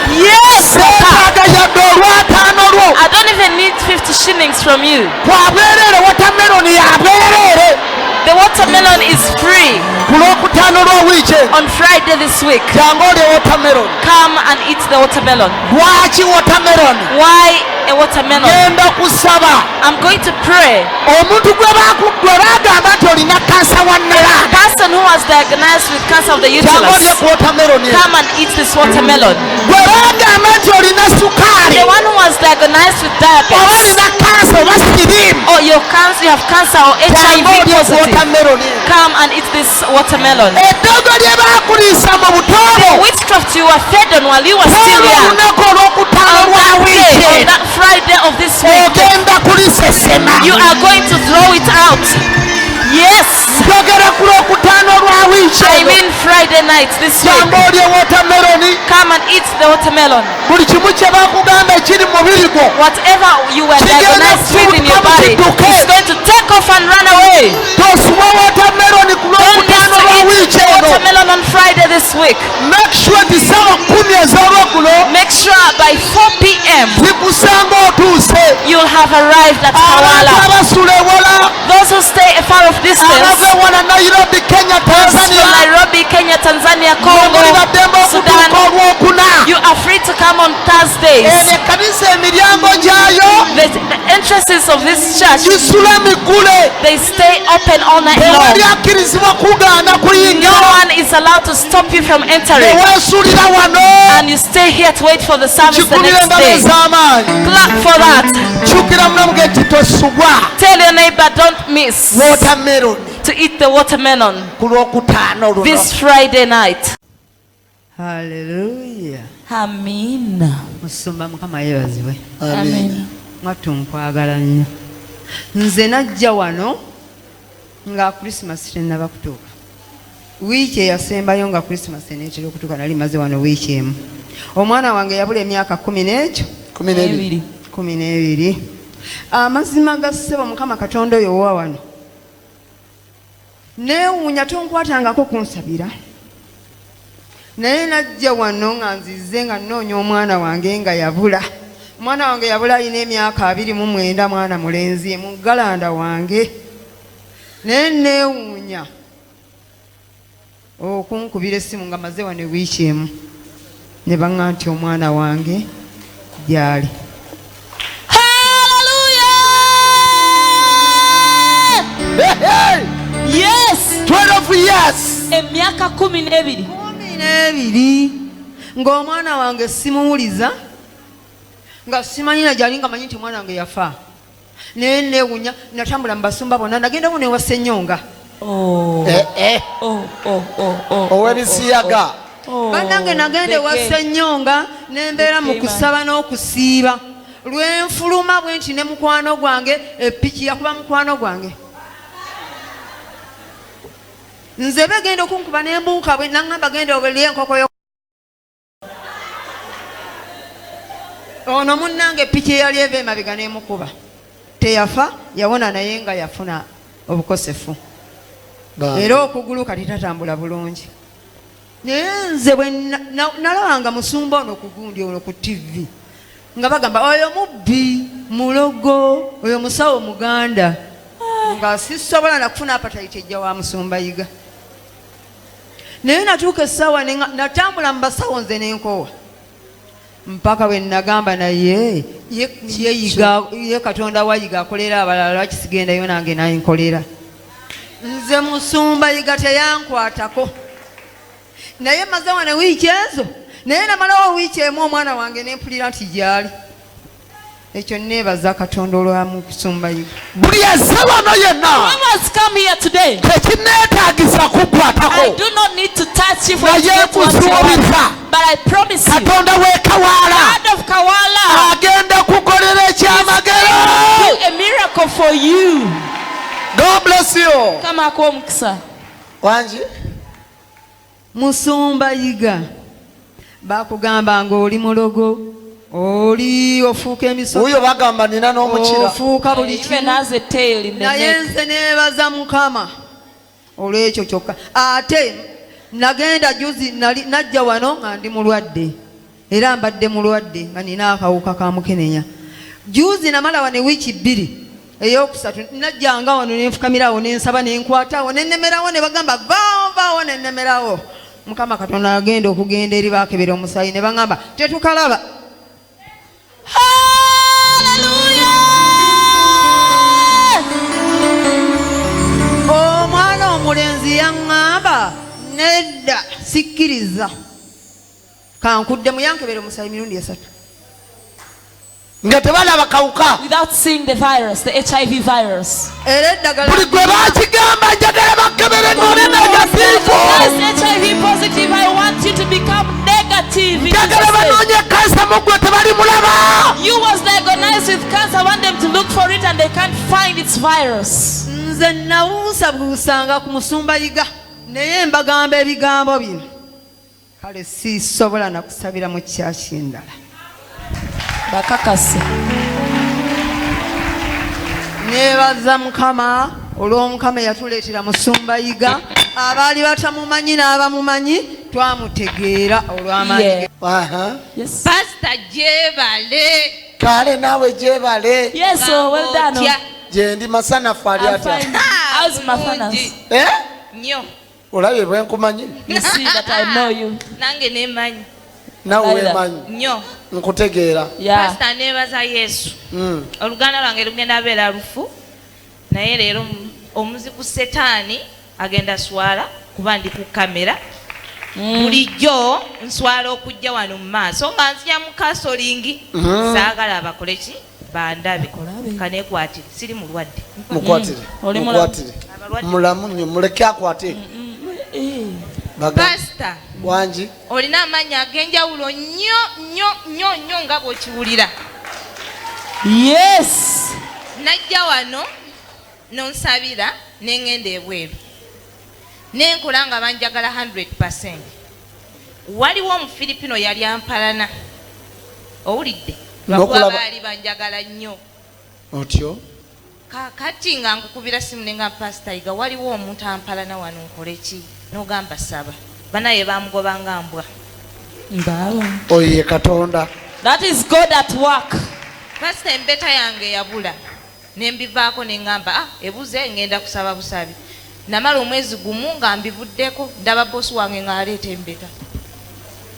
Yes, Papa. Seetaaga yadde olwataano lwo. I don't even need 50 shillings from you. Kwabwereere, watermelon yabwereere. The watermelon is free. Ku lwokutaano lwa wiiki eno, On Friday this week, jangu olye watermelon. Come and eat the watermelon. Lwaki watermelon? Why a watermelon? Genda kusaba. I'm going to pray. Omuntu gwe gwe bagamba nti olina kansa wa nnalanga, Person who was diagnosed with cancer of the jangu olye uterus, ku watermelon eno. Come and eat this watermelon. Gwe bagamba nti olina sukaali, The one who was diagnosed with oba diabetes, olina kansa oba siriimu, or your cancer, you have cancer or jangu HIV olye ku positive, watermelon eno. Come and eat this watermelon. Eddogo lye baakuliisa mu buto bwo, The witchcraft you were fed on while you were still olwo young, olunaku olwokutaano on lwa that wiiki day, on eno, that Friday of this week, ogenda kulisesema. You are going to throw it out. Yes, Njogera ku lwokutaano lwa wiiki I eno. mean Friday night this week. Jangu olye watermelon. Come and eat the watermelon. Buli kimu kye bakugamba ekiri mu mubiri gwo, Whatever you were kigenda diagnosed with in your body kidduke. is going to take off and run away. Tosubwa watermelon ku Don't miss lwokutaano to lwa eat wiiki the eno. watermelon on Friday this week. Make sure nti ssaawa 10 ez'olweggulo, Make sure by 4 p.m. zikusanga otuuse. You'll have arrived at Abantu Kawala. abasula ewala, Those who stay afar of distance, abava ewala, Nairobi, Kenya, those from Tanzania, Nairobi, Kenya, Tanzania, Congo, muli baddembe Sudan, okutuuka olwokuna. You are free to come on Thursdays. Eno ekkanisa emiryango gyayo The entrances of this church, gisula migule. They stay open all night long. Tewali akkirizibwa kugaana No kuyingira. one is allowed to stop you from entering. Neweesulira wano. And you stay here to wait for the service the Kikubira next engalo day. ez'amaanyi. Clap for that. Kyukira munamuge nti tosubwa Tell your neighbor, don't miss watermelon to eat the watermelon ku lwokutaano luno. This Friday night. Haleluya. Amina. Musumba, Mukama yeebazibwe. Amen. Mwattu nkwagala nnyo. Nze najja wano nga Krisimasi tennaba kutuuka, wiiki eyasembayo nga Krisimasi eneetera okutuuka. Nali maze wano wiiki emu. Omwana wange yabula emyaka kumi n'ekyo 12. 12. Amazima ga ssebo Mukama Katonda oyo owa wano, neewuunya tonkwatangako kunsabira, naye najja wano nga nzize nga nnoonya omwana wange nga yabula. Omwana wange yabula alina emyaka 29, mwana mulenzi, muggalanda wange. Naye neewuunya okunkubira essimu nga maze wano wiiki emu, ne baŋŋa nti omwana wange gy'ali. Hallelujah! Yes! 12 years. Emyaka 12. 12 ng'omwana wange simuwuliza, nga simanyi na gyali, nga manyi nti omwana wange yafa. Naye neewunya natambula mu basumba bonna, nagendawo newa Ssenyonga. Eh, eh. Ow'ebisiyaga. Bannange, nagenda ewa Ssenyonga nembeera mu kusaba n'okusiiba. Lwenfuluma bwe nti ne mukwano gwange epiki yakuba mukwano gwange. Nze begenda okunkuba nembuuka bwe naŋŋamba genda olye enkoko yo. Ono munnange epiki eyali eva emabega n'emukuba, teyafa, yawona, naye nga yafuna obukosefu era okugulu kati tatambula bulungi. Naye nze bwe nalabanga musumba ono ku gundi ono ku TV nga bagamba oyo mubbi, mulogo, oyo musawo muganda, nga sisobola nakufuna appetite ejja wa musumba Yiga. Naye natuuka essaawa natambula mu basawo nze n'enkoowa mpaka bwe nagamba naye ye Yiga, ye Katonda wa Yiga akolera abalala, lwaki sigendayo nange nankolera? Nze musumba Yiga teyankwatako, naye maze wano wiiki ezo, naye namalawo wiiki emu, omwana wange nempulira nti gyali. Ekyo neebaza Katonda olwa musumba Yiga. Buli azze wano yenna, Whoever has come here today, tekinneetaagisa kukwatako, I do not need to touch you for you to naye get what you want. nkusuubiza, But I promise you, Katonda w'ekawaala God of Kawala agenda kukolera ekyamagero. Do a miracle for you. God bless you. Kama akuwa omukisa. Wangi. Musumba Yiga. Bakugamba ng'oli mulogo, oli ofuuka emisoso. Wuuyo bagamba nina n'omukira. Ofuuka buli Even has a tail in the Naye neck. nze neebaza Mukama olw'ekyo kyokka. Ate nagenda juzi najja wano nga ndi mulwadde, era mbadde mulwadde nga nina akawuka ka mukenenya. Juzi namala wano wiiki 2, eyokusatu najjanga wano nenfukamirawo nensaba nenkwatawo nenemerawo, ne bagamba vaawo vaawo, nenemerawo. Mukama Katonda agenda okugenda eri bakebera omusaayi ne bagamba tetukalaba. Hallelujah! Omwana omulenzi yaŋŋamba nedda sikkiriza, kankuddemu. Yankebera omusaayi mirundi 3 nga tebalaba kawuka. Without seeing the virus, the HIV virus. Era eddagala Buli gwe bakigamba njagala bakebere ng'oli negative. Yes, HIV positive, I want you to become negative in Njagala Jesus' name. banoonye kansa mu ggwe tebalimulaba. You was diagnosed with cancer, I want them to look for it and they can't find its virus. Nze nawuusabuusanga ku musumba Yiga, naye mbagamba ebigambo bino, kale sisobola nakusabira mu kyaki endala. Bakakase. Neebaza Mukama olw'Omukama eyatuleetera musumba Yiga. Abaali batamumanyi n'abamumanyi twamutegeera olw'amaanyi ge. Yeah. Aha. Yes. Pastor gyebale. Kale naawe gyebale. Yes, so well done. Otya? Gyendi masanafu ali I'm atya? fine. How's my finance? Eh? Nnyo. Olabye bwe nkumanyi? You see that I know you. Nange nemanyi. Naawe Laila. weemanyi. Nnyo. Nkutegeera. Yeah. Pastor neebaza Yesu. Oluganda lwange lugenda beera lufu, naye leero omuziku setaani agenda swala kuba ndi ku kamera. Bulijjo nswala okujja wano mu maaso nga nzija mu kasolingi. Saagala abakole ki bandabe, kaneekwatire siri mulwadde. Mukwatire. Oli mulamu. Mukwatire. Mulamu nnyo, muleke akwate. Pastor, Wangi. olina amaanyi ag'enjawulo nnyo nnyo nnyo nnyo nga bw'okiwulira. Yes. Najja wano nonsabira neŋŋenda ebweru nenkola nga banjagala 100%. Waliwo omufiripino yali ampalana, owulidde, lwakuba baali banjagala nnyo. Otyo. Kaakati nga nkukubira simu nenga Pastor Yiga, waliwo omuntu ampalana wano, nkole ki? N'ogamba saba. Banaye bamugoba nga mbwa. Mbala. Oyo ye Katonda. That is God at work. Pastor, empeta yange yabula nembivaako neŋŋamba ebuze, ŋŋenda kusaba busabi. Namala omwezi gumu nga mbivuddeko, ndaba bosi wange ng'aleeta empeta.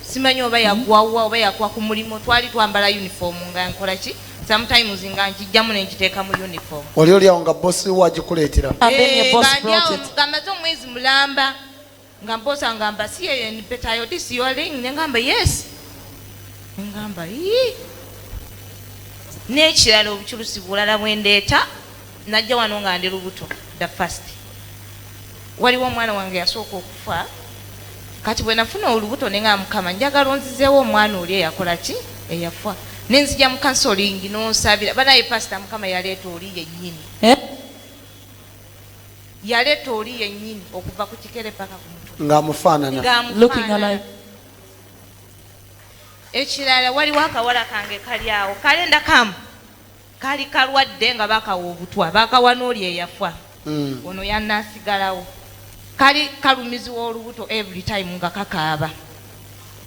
Simanyi oba yagwawa oba yakwa ku mulimu. Twali twambala uniform nga nkola ki, sometimes nga nkijjamu ne nkiteeka mu uniform. Oli oliawo nga bosi wagikuleetera. And then your boss Nga ndi awo, brought it. nga maze omwezi mulamba nga mposa ngamba si yeyo empeta yo, this your ring? Nengamba yes. Nengamba ii. N'ekirala, obukyurusi bulala bwendeeta, najja wano nga ndi lubuto the first. Waliwo omwana wange yasooka okufa. Kati bwe nafuna olubuto nenga Mukama njagala onzizeewo omwana oli eyakola ki, eyafa. Nenzija mu counseling n'onsabira. Banaye pasita, Mukama yaleeta oli yennyini. Eh? Yaleeta oli yennyini okuva ku kikere paka ku mutwe. Ng'amufaanana. Ng'amufaanana. Looking alike. Ekirala, waliwo akawala kange kali awo kalenda kamu kali kalwadde nga bakawa obutwa, bakawa n'oli eyafa. Ono yannaasigalawo kali kalumiziwa olubuto every time nga kakaaba,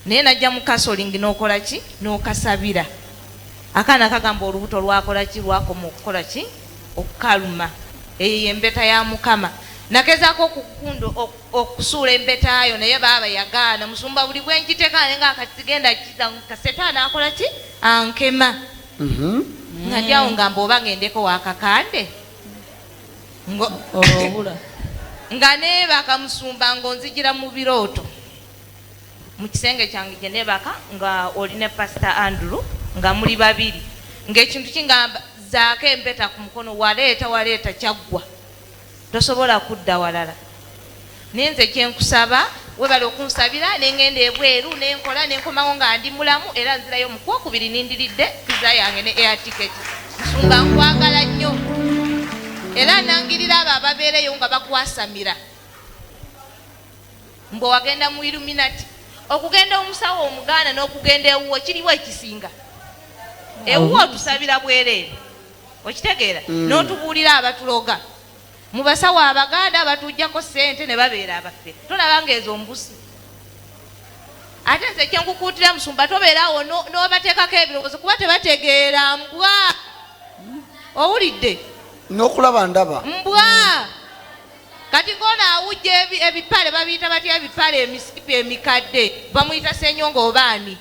naye najja mu counseling n'okola ki, n'okasabira. Akaana kagamba olubuto lwakola ki, lwakoma okukola ki, okukaluma. Eyo yempeta ya Mukama. Nagezaako okukunda okusuula empetayo naye baaba yagaana. Musumba, buli bwenkiteeka naye nga kati sigenda kiza, kasetaani akola ki, ankema. Nga ndi awo ngamba oba ngendeko wakakande. Obula. Nga neebaka musumba, ng'onzigira mu birooto mu kisenge kyange gye neebaka nga oli ne Pastor Andrew nga muli babiri, ng'ekintu kingamba zaako empeta ku mukono, waleeta waleeta kyaggwa, tosobola kudda walala. Naye nze kyenkusaba, webale okunsabira nengenda ebweru nenkola nenkomawo nga ndi mulamu, era nzirayo mu kwokubiri, nindiridde visa yange ne air ticket. Nsumba, nkwagala nnyo, era nangirira abo ababeereyo nga bakwasamira mbwe wagenda mu Illuminati. Okugenda omusawo omugaana n'okugenda ewuwo kiriwo ekisinga. Ewuwo otusabira bwereere, okitegeera? N'otubuulira abatuloga. Mu basawo abaganda batujjako ssente ne babeera abaffe, tolaba ng'ezo mbusi. Ate nze kyenkukuutira musumba, tobeerawo n'obateekako ebirowoozo kuba tebategeera mbwa. Owulidde? N'okulaba ndaba. Mbwa. Kati ng'ono awujja ebipale, babiyita batya ebipale, emisipi emikadde, bamuyita Senyonga obaani?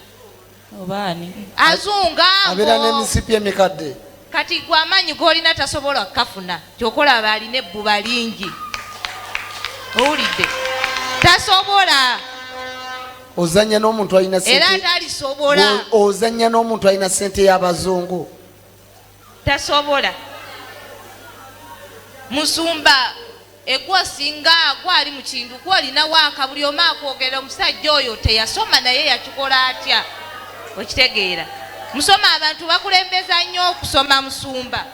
Obaani? Azunga. Abeera n'emisipi emikadde. Kati gwe amaanyi g'olina tasobola kukafuna, kyokolaba alina ebbuba lingi. Owulidde? Tasobola. Ozannya n'omuntu alina Era sente. atalisobola. Ozannya n'omuntu alina sente y'abazungu. Tasobola, musumba. Egwo singa gwali mu kintu gwolinawo akabuli omu akwogera, omusajja oyo teyasoma naye yakikola atya? Okitegeera musoma, abantu bakulembeza nnyo okusoma, musumba.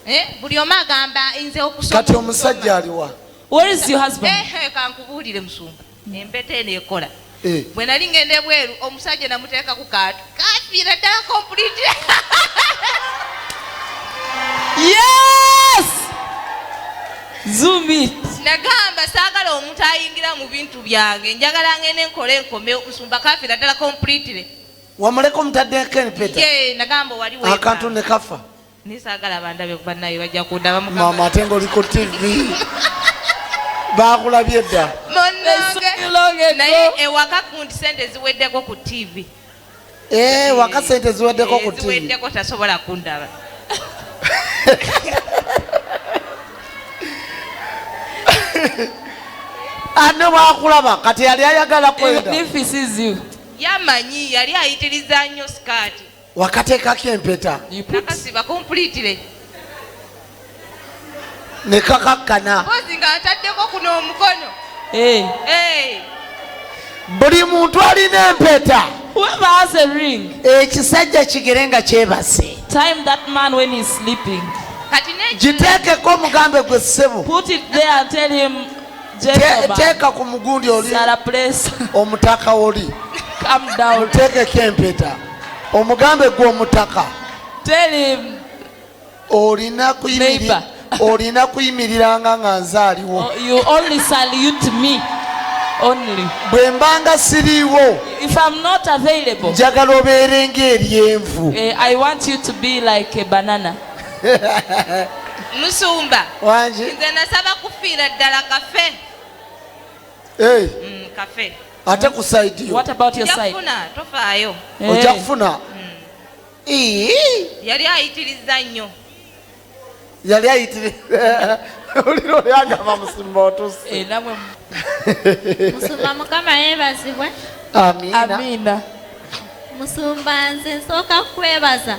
Eh, buli omu agamba nze okusoma. Kati omusajja aliwa? Where is your husband? Ehe, kankubuulire musumba, empeta eno ekola. Eh. Bwe nali ngenda ebweru, omusajja namuteeka ku kaatu, kafiira ddala complete. Yes! Zoom it. Nagamba saagala omuntu ayingira mu bintu byange, njagala ngende nkole enkome. Musumba, kafiira ddala completely. Wamuleka omutaddeko empeta? Ye, nagamba wali Akantu ne kafa. Nisaagala bandabe, bannaye bajja kundaba, Mukama. Mama, ate ngaoli ku TV, bakulabye dda. Munnange, naye ewaka kundi sente ziweddeko ku TV. Eh, waka sente ziweddeko ku Eh, TV. Ziweddeko, tasobola kundaba. Ane wakulaba kati yali ayagala kwenda. Even if he sees you. Yamanyi yali ayitiriza nnyo sikaati. Wakateekako empeta? Nakasiba completely. Ne kakakkana. Mpozi nga ntaddeko kuno omukono. Eh. Eh. Buli muntu alina empeta, Whoever has a ring, ekisajja kigere nga kyebase. Time that man when he's sleeping. Kati ne Giteekeko omugambe gwe ssebo. Put it there and tell him, gentleman, Teeka ku mugundi oli Sarah place, omutaka oli. Calm down. Muteekeko empeta omugambe gwe omutaka. Tell him, Olina kuyimiri- Neighbor. Olina kuyimiriranga nga nze aliwo. Oh, you only salute me. Only. Bwe mbanga siriiwo, If I'm not available, njagala obeere ng'eryenvu. I want you to be like a banana. Musumba, Wangi. nze nasaba kufiira ddala kafe. Hey, Kafe. Ate ku side yo? What about your Ojja side? kufuna, tofaayo. Ojja kufuna. Ii, Yali ayitiriza nnyo. Yali ayitiri oliro lyagamba musumba otuse. Eh, namwe. Musumba, Mukama yeebazibwe. Amiina. Amina. Musumba, nze nsooka kukwebaza.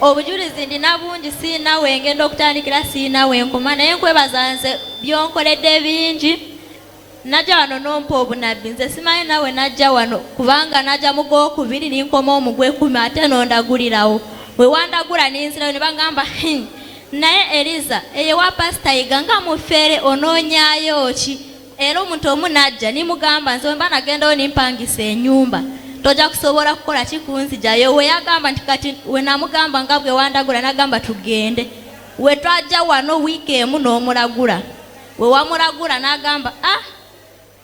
Obujulizi ndina bungi, siina wengenda okutandikira, siina wenkoma, naye nkwebaza nze byonkoledde bingi. Najja wano nompa obunabbi, nze simanyi nawe najja wano kubanga najja mu gwokubiri ninkoma omugwekumi, ate nondagulirawo. We wandagula ninzirayo ne bagamba, naye Eliza eyo wa Pasita Yiga nga mufere, onoonyaayo ki?" Era omuntu omu najja nimugamba, nze wemba nagendayo nimpangisa enyumba, tojja kusobola kukola kikunzijayo. We yagamba nti kati we namugamba nga bwe wandagula, nagamba tugende. We twajja wano wiiki emu n'omulagula, we wamulagula n'agamba, "Ah,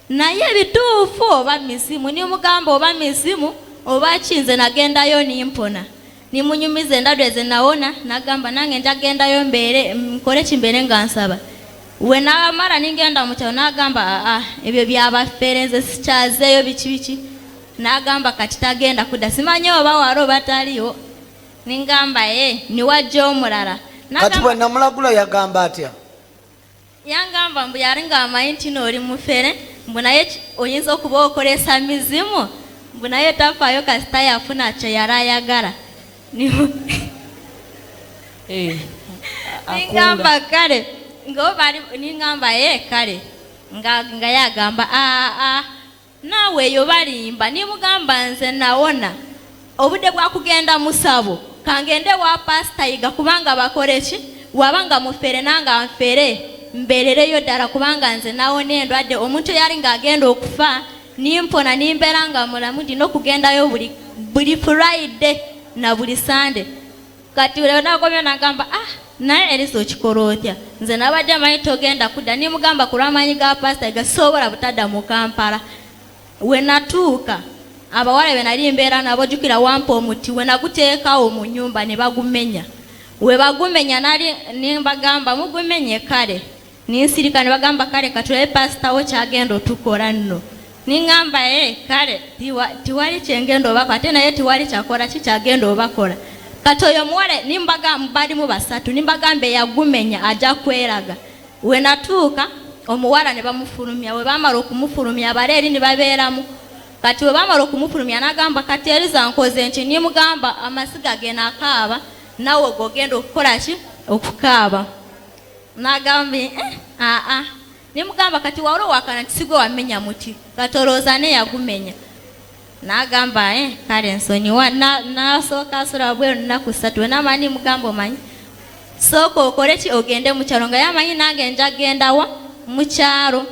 naye bituufu oba mizimu?" Nimugamba oba mizimu oba ki, nze nagendayo nimpona, nimunyumiza endwadde ze nawona. Nagamba nange njagendayo mbeere nkole kimbeere nga nsaba. We namala ningenda mu kyalo, nagamba, "Aa, ebyo byabafere, nze sikyazeeyo, biki biki." Nagamba kati tagenda kudda, simanyi oba wali oba taliwo. Ningamba ye niwajja omulala. Kati Nagamba- bwe namulagula yagamba atya? Yangamba mbu yali ng'amanyi nti nooli mufere, mbu naye oyinza okuba okolesa mizimu, mbu naye tafaayo kasita yafuna kye yali ayagala. Eh, Ningamba kale ngaobali, ningamba ye kale nga yagamba, aa, naawe eyo balimba. Nimugamba nze nawona, obudde bwakugenda musabo, kangende wa Pasita Yiga kubanga bakole ki, wabanga mufere nanga nfere mbeerereyo ddala, kubanga nze nawona endwadde. Omuntu eyali ng'agenda okufa Nimpona nimbeera nga mulamu, ndina okugendayo buli Friday na buli Sunday. Kati leo nakomya nagamba, ah, naye Elisa okikola otya? Nze nabadde manyi togenda kudda. Nimugamba ku lw'amaanyi ga pasita gasobola butadda mu Kampala. We natuuka, abawala be nali mbeera nabo, jjukira wampa omuti, we naguteekawo mu nnyumba ne bagumenya. We bagumenya nali nimbagamba mugumenye, kale ninsirika. Ne bagamba, kale katulabe pasita wo kyagenda otukola nno. Niŋŋamba, e kale tiwali kyengenda obakola, ate naye tiwali kyakola ki kyagenda obakola. Kati oyo omuwala nimbagamba, balimu basatu, nimbagamba eyagumenya ajja kweraga. We natuuka, omuwala ne bamufulumya. We bamala okumufulumya, abaleeri ne babeeramu. Kati we bamala okumufulumya, n'agamba, kati Eriza nkoze nti? Nimugamba, amasiga ge nakaaba naawe gogenda okukola ki, okukaaba. N'agamba, eh, aa. Nimugamba, kati wali owakana nti sigwe wamenya muti, kati olowooza ne yagumenya? N'agamba, eh, kale nsonyiwa. Nasooka asula bweru nnaku 3. We namala nimugamba, omanyi sooka okole ki, ogende mu kyalo, nga yamanyi nange nja gendawa mu kyalo,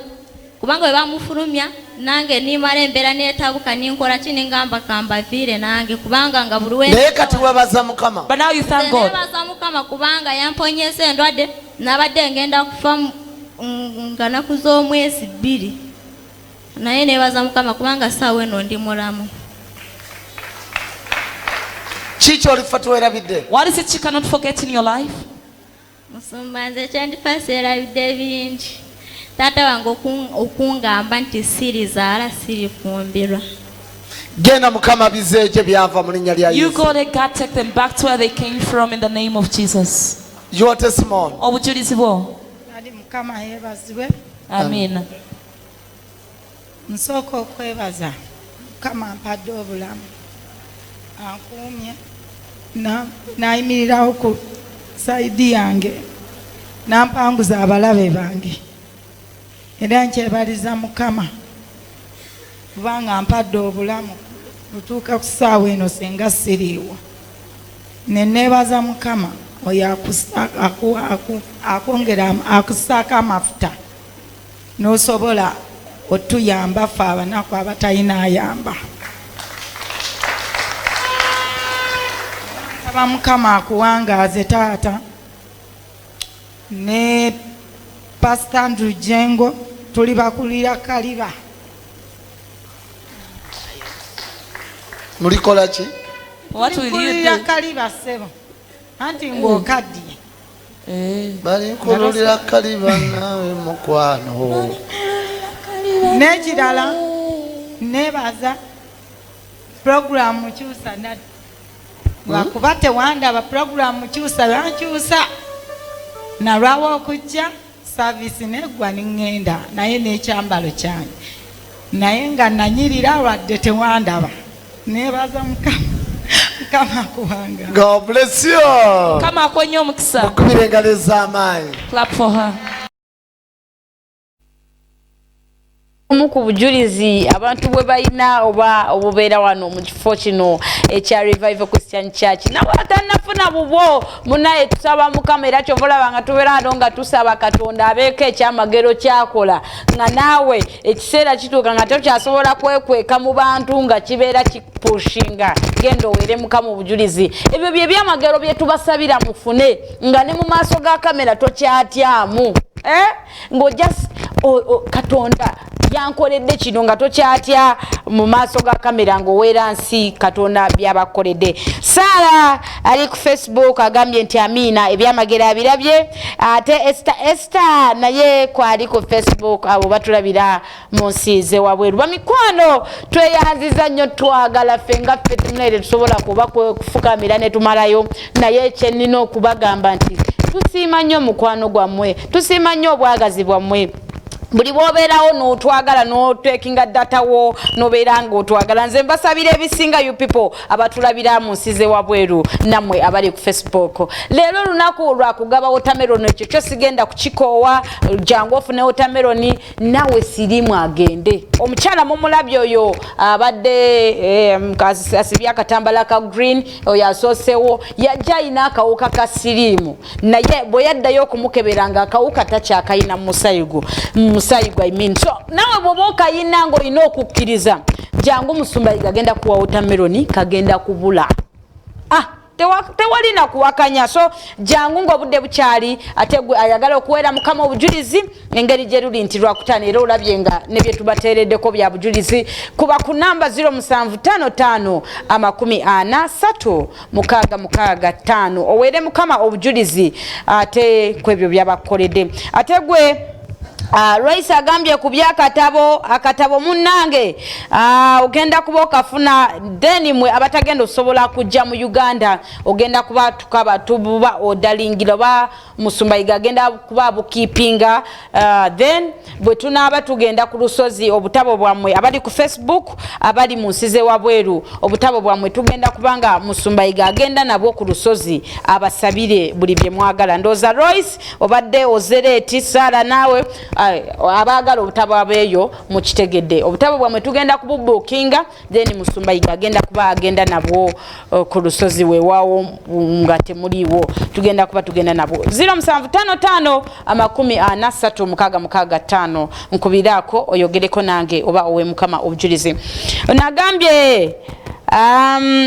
kubanga bwe bamufulumya nange nimala embeera neetabuka, ninkola ki, ningamba kambaviire nange, kubanga nga buli Naye kati webaza Mukama. But now you thank God. Nebaza Mukama kubanga yamponyeza endwadde. Nabadde ngenda kufa nga naku z'omwezi 2, naye nebaza Mukama kubanga saawa eno ndi mulamu. Ki kyolifa twerabidde? What is it you cannot forget in your life? Musumba, nze kyendifa seerabidde bingi. Taata wange okungamba nti sirizaala, sirifumbirwa. Genda, Mukama bizeejo byava mu linnya lya You Yesu. go, let God take them back to where they came from in the name of Jesus. Your testimony. Obujulizi bwo. Ali Mukama yeebazibwe. Amen. Nsooka okwebaza Mukama mpadde obulamu, ankuumye, n'ayimirirawo ku side yange, n'ampanguza abalabe bange. Era nkyebaliza Mukama kubanga mpadde obulamu butuuka ku ssaawa eno, senga siriiwo. Ne neebaza Mukama oyo akwongera akussaako amafuta n'osobola otuyamba ffe abanaku abatalina ayamba. Nsaba Mukama akuwangaaze taata, ne Pasita Andrew Jengo, tuli bakulira kaliba. Mulikola ki? What will you Tulikulira do? kaliba, ssebo, anti ng'okaddiye. Balinkululira kaliba naawe mukwano. N'ekirala, nebaza puroguramu Kyusa lwakuba tewandaba. Puroguramu Kyusa bankyusa, nalwawo okujja service neggwa, niŋŋenda naye n'ekyambalo kyange, naye nga nanyirira lwadde tewandaba. Nebaza Mukama. Mukama akuwanga. God bless you. Mukama akuwe nnyo omukisa. Mukubire engalo ez'amaanyi. Clap for her. Omu ku bujulizi abantu bwe balina oba obubeera wano mu kifo kino ekya Revival Christian Church, nawe atannafuna bubwo, munaye tusaba Mukama. Era kyova olaba nga tubeera wano nga tusaba Katonda abeeko ekyamagero kyakola, nga naawe ekiseera kituuka nga tokyasobola kwekweka mu bantu, nga kibeera kipushinga, genda oweere Mukama obujulizi. Ebyo bye byamagero bye tubasabira mufune, nga ne mu maaso ga kamera tokyatyamu, eh? Ng'ojja Katonda yankoledde kino, nga tokyatya mu maaso ga kamera ng'oweera nsi Katonda byabakoledde. Saara ali ku Facebook agambye nti amiina, ebyamagero abirabye. Ate Esther naye kwali ku Facebook. Abo batulabira mu nsi zewabweru. Bamikwano, tweyanziza nnyo, twagala ffe nga ffe temunaye tetusobola kuba kufukamira ne tumalayo, naye kyenina okubagamba nti tusiima nnyo omukwano gwammwe, tusiima nnyo obwagazi bwammwe. Buli bwobeerawo n'otwagala, n'otekinga data wo n'obeera ng'otwagala, nze mbasabira ebisinga, you people abatulabira mu nsi zewabweru, nammwe abali ku Facebook. Leero olunaku lwakugaba watermelon, ekyo kyo sigenda kukikoowa. Jangu ofune watermelon, nawe sirimu agende. Omukyala mumulabye oyo abadde asibye akatambala ka green, oyo asoosewo, yajja ayina akawuka ka siriimu, naye bwe yaddayo okumukebera nga akawuka takyakayina mu musayi gwo. Musaayi gwa, I mean. So nawe bw'oba okayina ng'olina okukkiriza, jangu, musumba gagenda kuwa watermelon, kagenda kubula. Ah, tewali na kuwakanya. So jangu ng'obudde bukyali. Ate gwe ayagala okuweera Mukama obujulizi, engeri gye luli nti Lwakutaano, era olabye nga ne bye tubateereddeko bya bujulizi, kuba ku namba 0755 43 665, oweere Mukama obujulizi ate ku ebyo byabakoledde. Ate gwe Royce agambye ku byakatabo, akatabo munnange, ogenda kuba okafuna. Then mwe abatagenda osobola kujja mu Uganda, ogenda kuba tukaba tububa odalingira oba musumba Yiga agenda kuba bukiipinga. Then bwe tunaaba tugenda ku lusozi, obutabo bwammwe abali ku Facebook, abali mu nsi z'ewabweru, obutabo bwammwe tugenda kubanga musumba Yiga agenda nabwo ku lusozi abasabire buli bye mwagala. Ndowooza Royce obadde ozereeti, Saara naawe, abaagala obutabo abeeyo mukitegedde, obutabo bwammwe tugenda kububuukinga, then musumba Yiga agenda kuba agenda nabwo ku lusozi. Weewaawo nga temuliiwo, tugenda kuba tugenda nabwo. 0755 43 665, nkubiraako oyogereko nange oba owe Mukama obujulizi. Nagambye,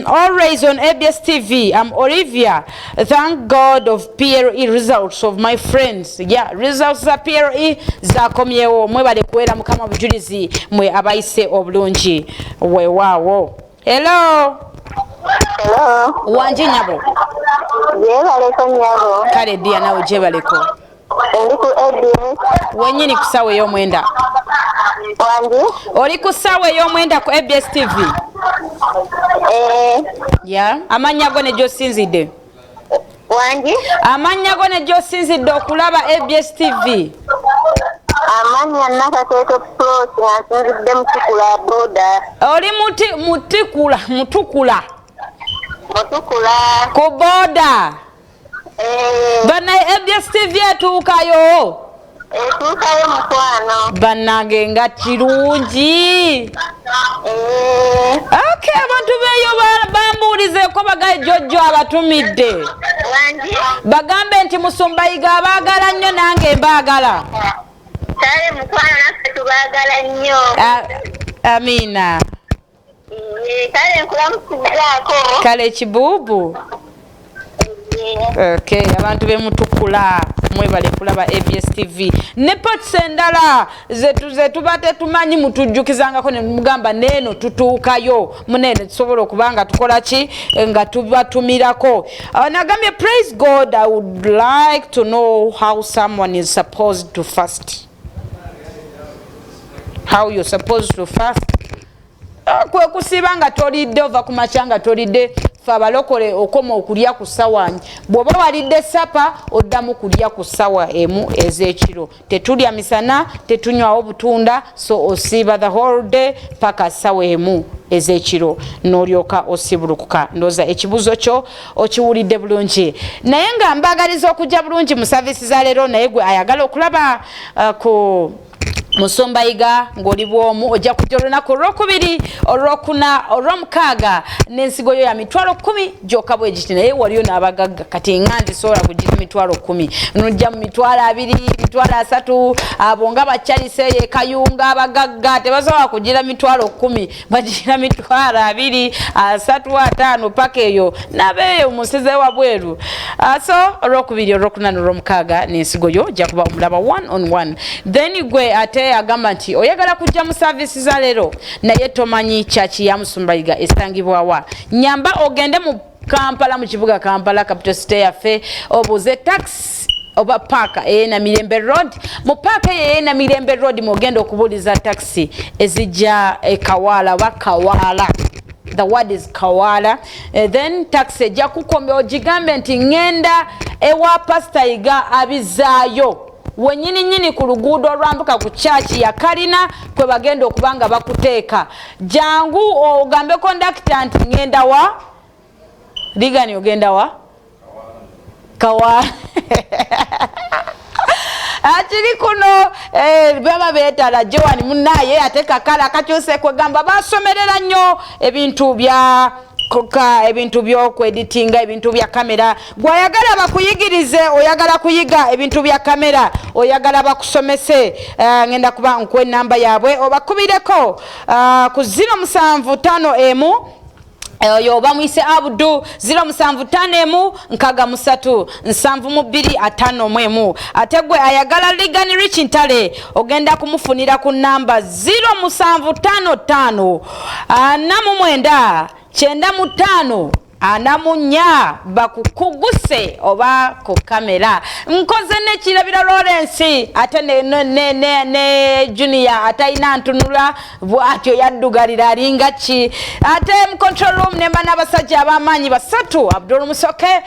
always on ABS TV. I'm Olivia. Thank God of PLE results of my friends. Yeah, results za PLE zakomyewo. Mwebale kuwera Mukama bujulizi, mwe abayise obulungi. Weewaawo. Hello. Hello. Wangi nyabo. Gyebaleko nyabo. Kale dear, nawe gyebaleko. Ndi ku ABS. Wenyini ku ssaawa ey'omwenda. Wangi? Oli ku ssaawa ey'omwenda ku ABS TV. Eh. Ya, amannya go ne gy'osinzidde. Wangi? Amannya go ne gy'osinzidde okulaba ABS TV. Amannya Nakakeeto Pros, nga nsinzidde Mutukula boda. Oli muti mutikula mutukula. Mutukula. Ku boda. Eh. Bannaye, ABS TV etuukayo. Etuukayo mukwano. Bannange, nga kirungi. Eh. Okay, abantu beeyo bambuulizeeko, bagaye jjojjo abatumidde. Wangi? Bagambe nti musumba Yiga abaagala nnyo, nange mbaagala. Kale mukwano, naffe tubaagala nnyo. Amiina. Eh, kale nkulamusizaako. Kale kibuubu. Eh. Okay, abantu bemutukula mwebale kulaba ABS TV ne parts endala zetuba tetumanyi, mutujjukizangako ne mugamba neeno tutuukayo, munene tusobola okuba nga tukola ki, nga tubatumirako. Nagambye, praise God. I would like to know how someone is supposed to fast, how you're supposed to fast. Kwe kusiiba nga tolidde, ova ku makya nga tolidde. Fe abalokole okoma okulya ku ssawa, bw'oba walidde supper, oddamu kulya ku ssawa 1 ez'ekiro. Tetulya misana, tetunywawo butunda, so osiiba the whole day paka ssawa 1 ez'ekiro n'olyoka osibulukuka. Ndowooza ekibuuzo kyo okiwulidde bulungi, naye nga mbagaliza okujja bulungi mu service za leero. Naye gwe ayagala okulaba ku musumba Yiga ng'oli bwomu, ojja kujja olunaku Olwokubiri, Olwokuna, Olwomukaaga n'ensigo yo ya 100,000 gyokka bwe giti. Naye waliyo n'abagagga, kati nga nzisobola kugira 100,000, nojja mu 20,000, 30,000. Abo nga bakyalise eyo ekayunga, abagagga tebasobola kugira 100,000, bagira 20,000, 30, 50, paka eyo nabeeyo musize wabweru. So Olwokubiri, Olwokuna n'Olwomukaaga n'ensigo yo ojja kuba omulaba one on one. Then gwe ate agamba nti oyagala kujja mu service za leero naye tomanyi kyaki ya musumba Yiga esangibwawa, nyamba ogende mu Kampala, mu kibuga Kampala, capital city yaffe, obuuze taxi oba paaka eyenamirembe Road. Mu paaka eyo eyenamirembe Road mwogenda okubuuliza taxi ezijja Ekawaala oba Kawaala, the word is Kawaala. Then taxi ejja kukomba, ogigambe nti ŋŋenda ewa Pasita Yiga abizaayo, wenyini nyini ku luguudo olwambuka ku kyaki ya Kalina kwe bagenda okuba nga bakuteeka. Jangu ogambe kondakita nti ŋŋenda wa Ligani, ogenda wa Kawa akiri kuno. Baba beetala Joan munaye, ate kakala kakyuse, kwegamba basomerera nnyo ebintu bya Koka ebintu by'okweditinga, ebintu bya kamera. Gwayagala bakuyigirize, oyagala kuyiga ebintu bya kamera, oyagala bakusomese, ngenda kuba nkuwa enamba yaabwe obakubireko ku 0751, oyo bamuyise Abudu, 0751 63 72 51. Ate gwe ayagala Ligan Rich Ntale, ogenda kumufunira ku namba 0755 49 95 44, bakukuguse oba ku kamera. Nkoze nekirabira Lawrence, ate ne Junior atalina ntunula bwatyo yaddugalira alinga ki. Ate mu control room nemba n'abasajja ab'amaanyi basatu, Abdul Musoke,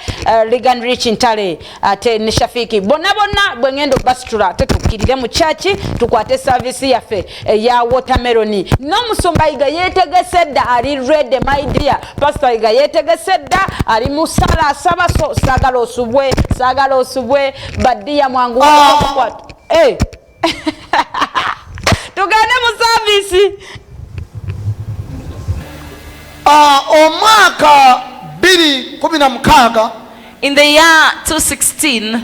Ligan Rich Ntale, ate ne Shafiki. Bonna bonna bwe ngenda obasitula, ate tukkirire mu kyaki tukwate service yaffe eya watermelon. N'omusumba Yiga yeetegese dda, ali ready. My dear Pastor Yiga yeetegese dda, ali mu sala asaba. So saagala osubwe, saagala osubwe baddiya, mwangu. Eh. Tugende mu service. Ah, omwaka 2016, In the year 216,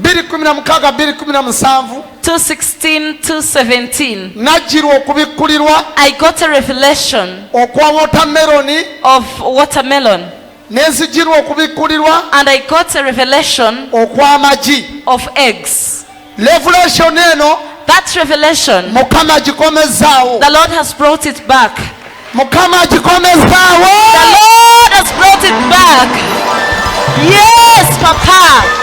2016, 2017, 216, 217, najjirwa okubikkulirwa I got a revelation okwa watermelon, of watermelon, nenzijirwa okubikkulirwa and I got a revelation okw'amagi. of eggs. Revelation eno, That revelation, Mukama agikomezaawo. the Lord has brought it back. Mukama agikomezaawo. The Lord has brought it back. Yes, Papa.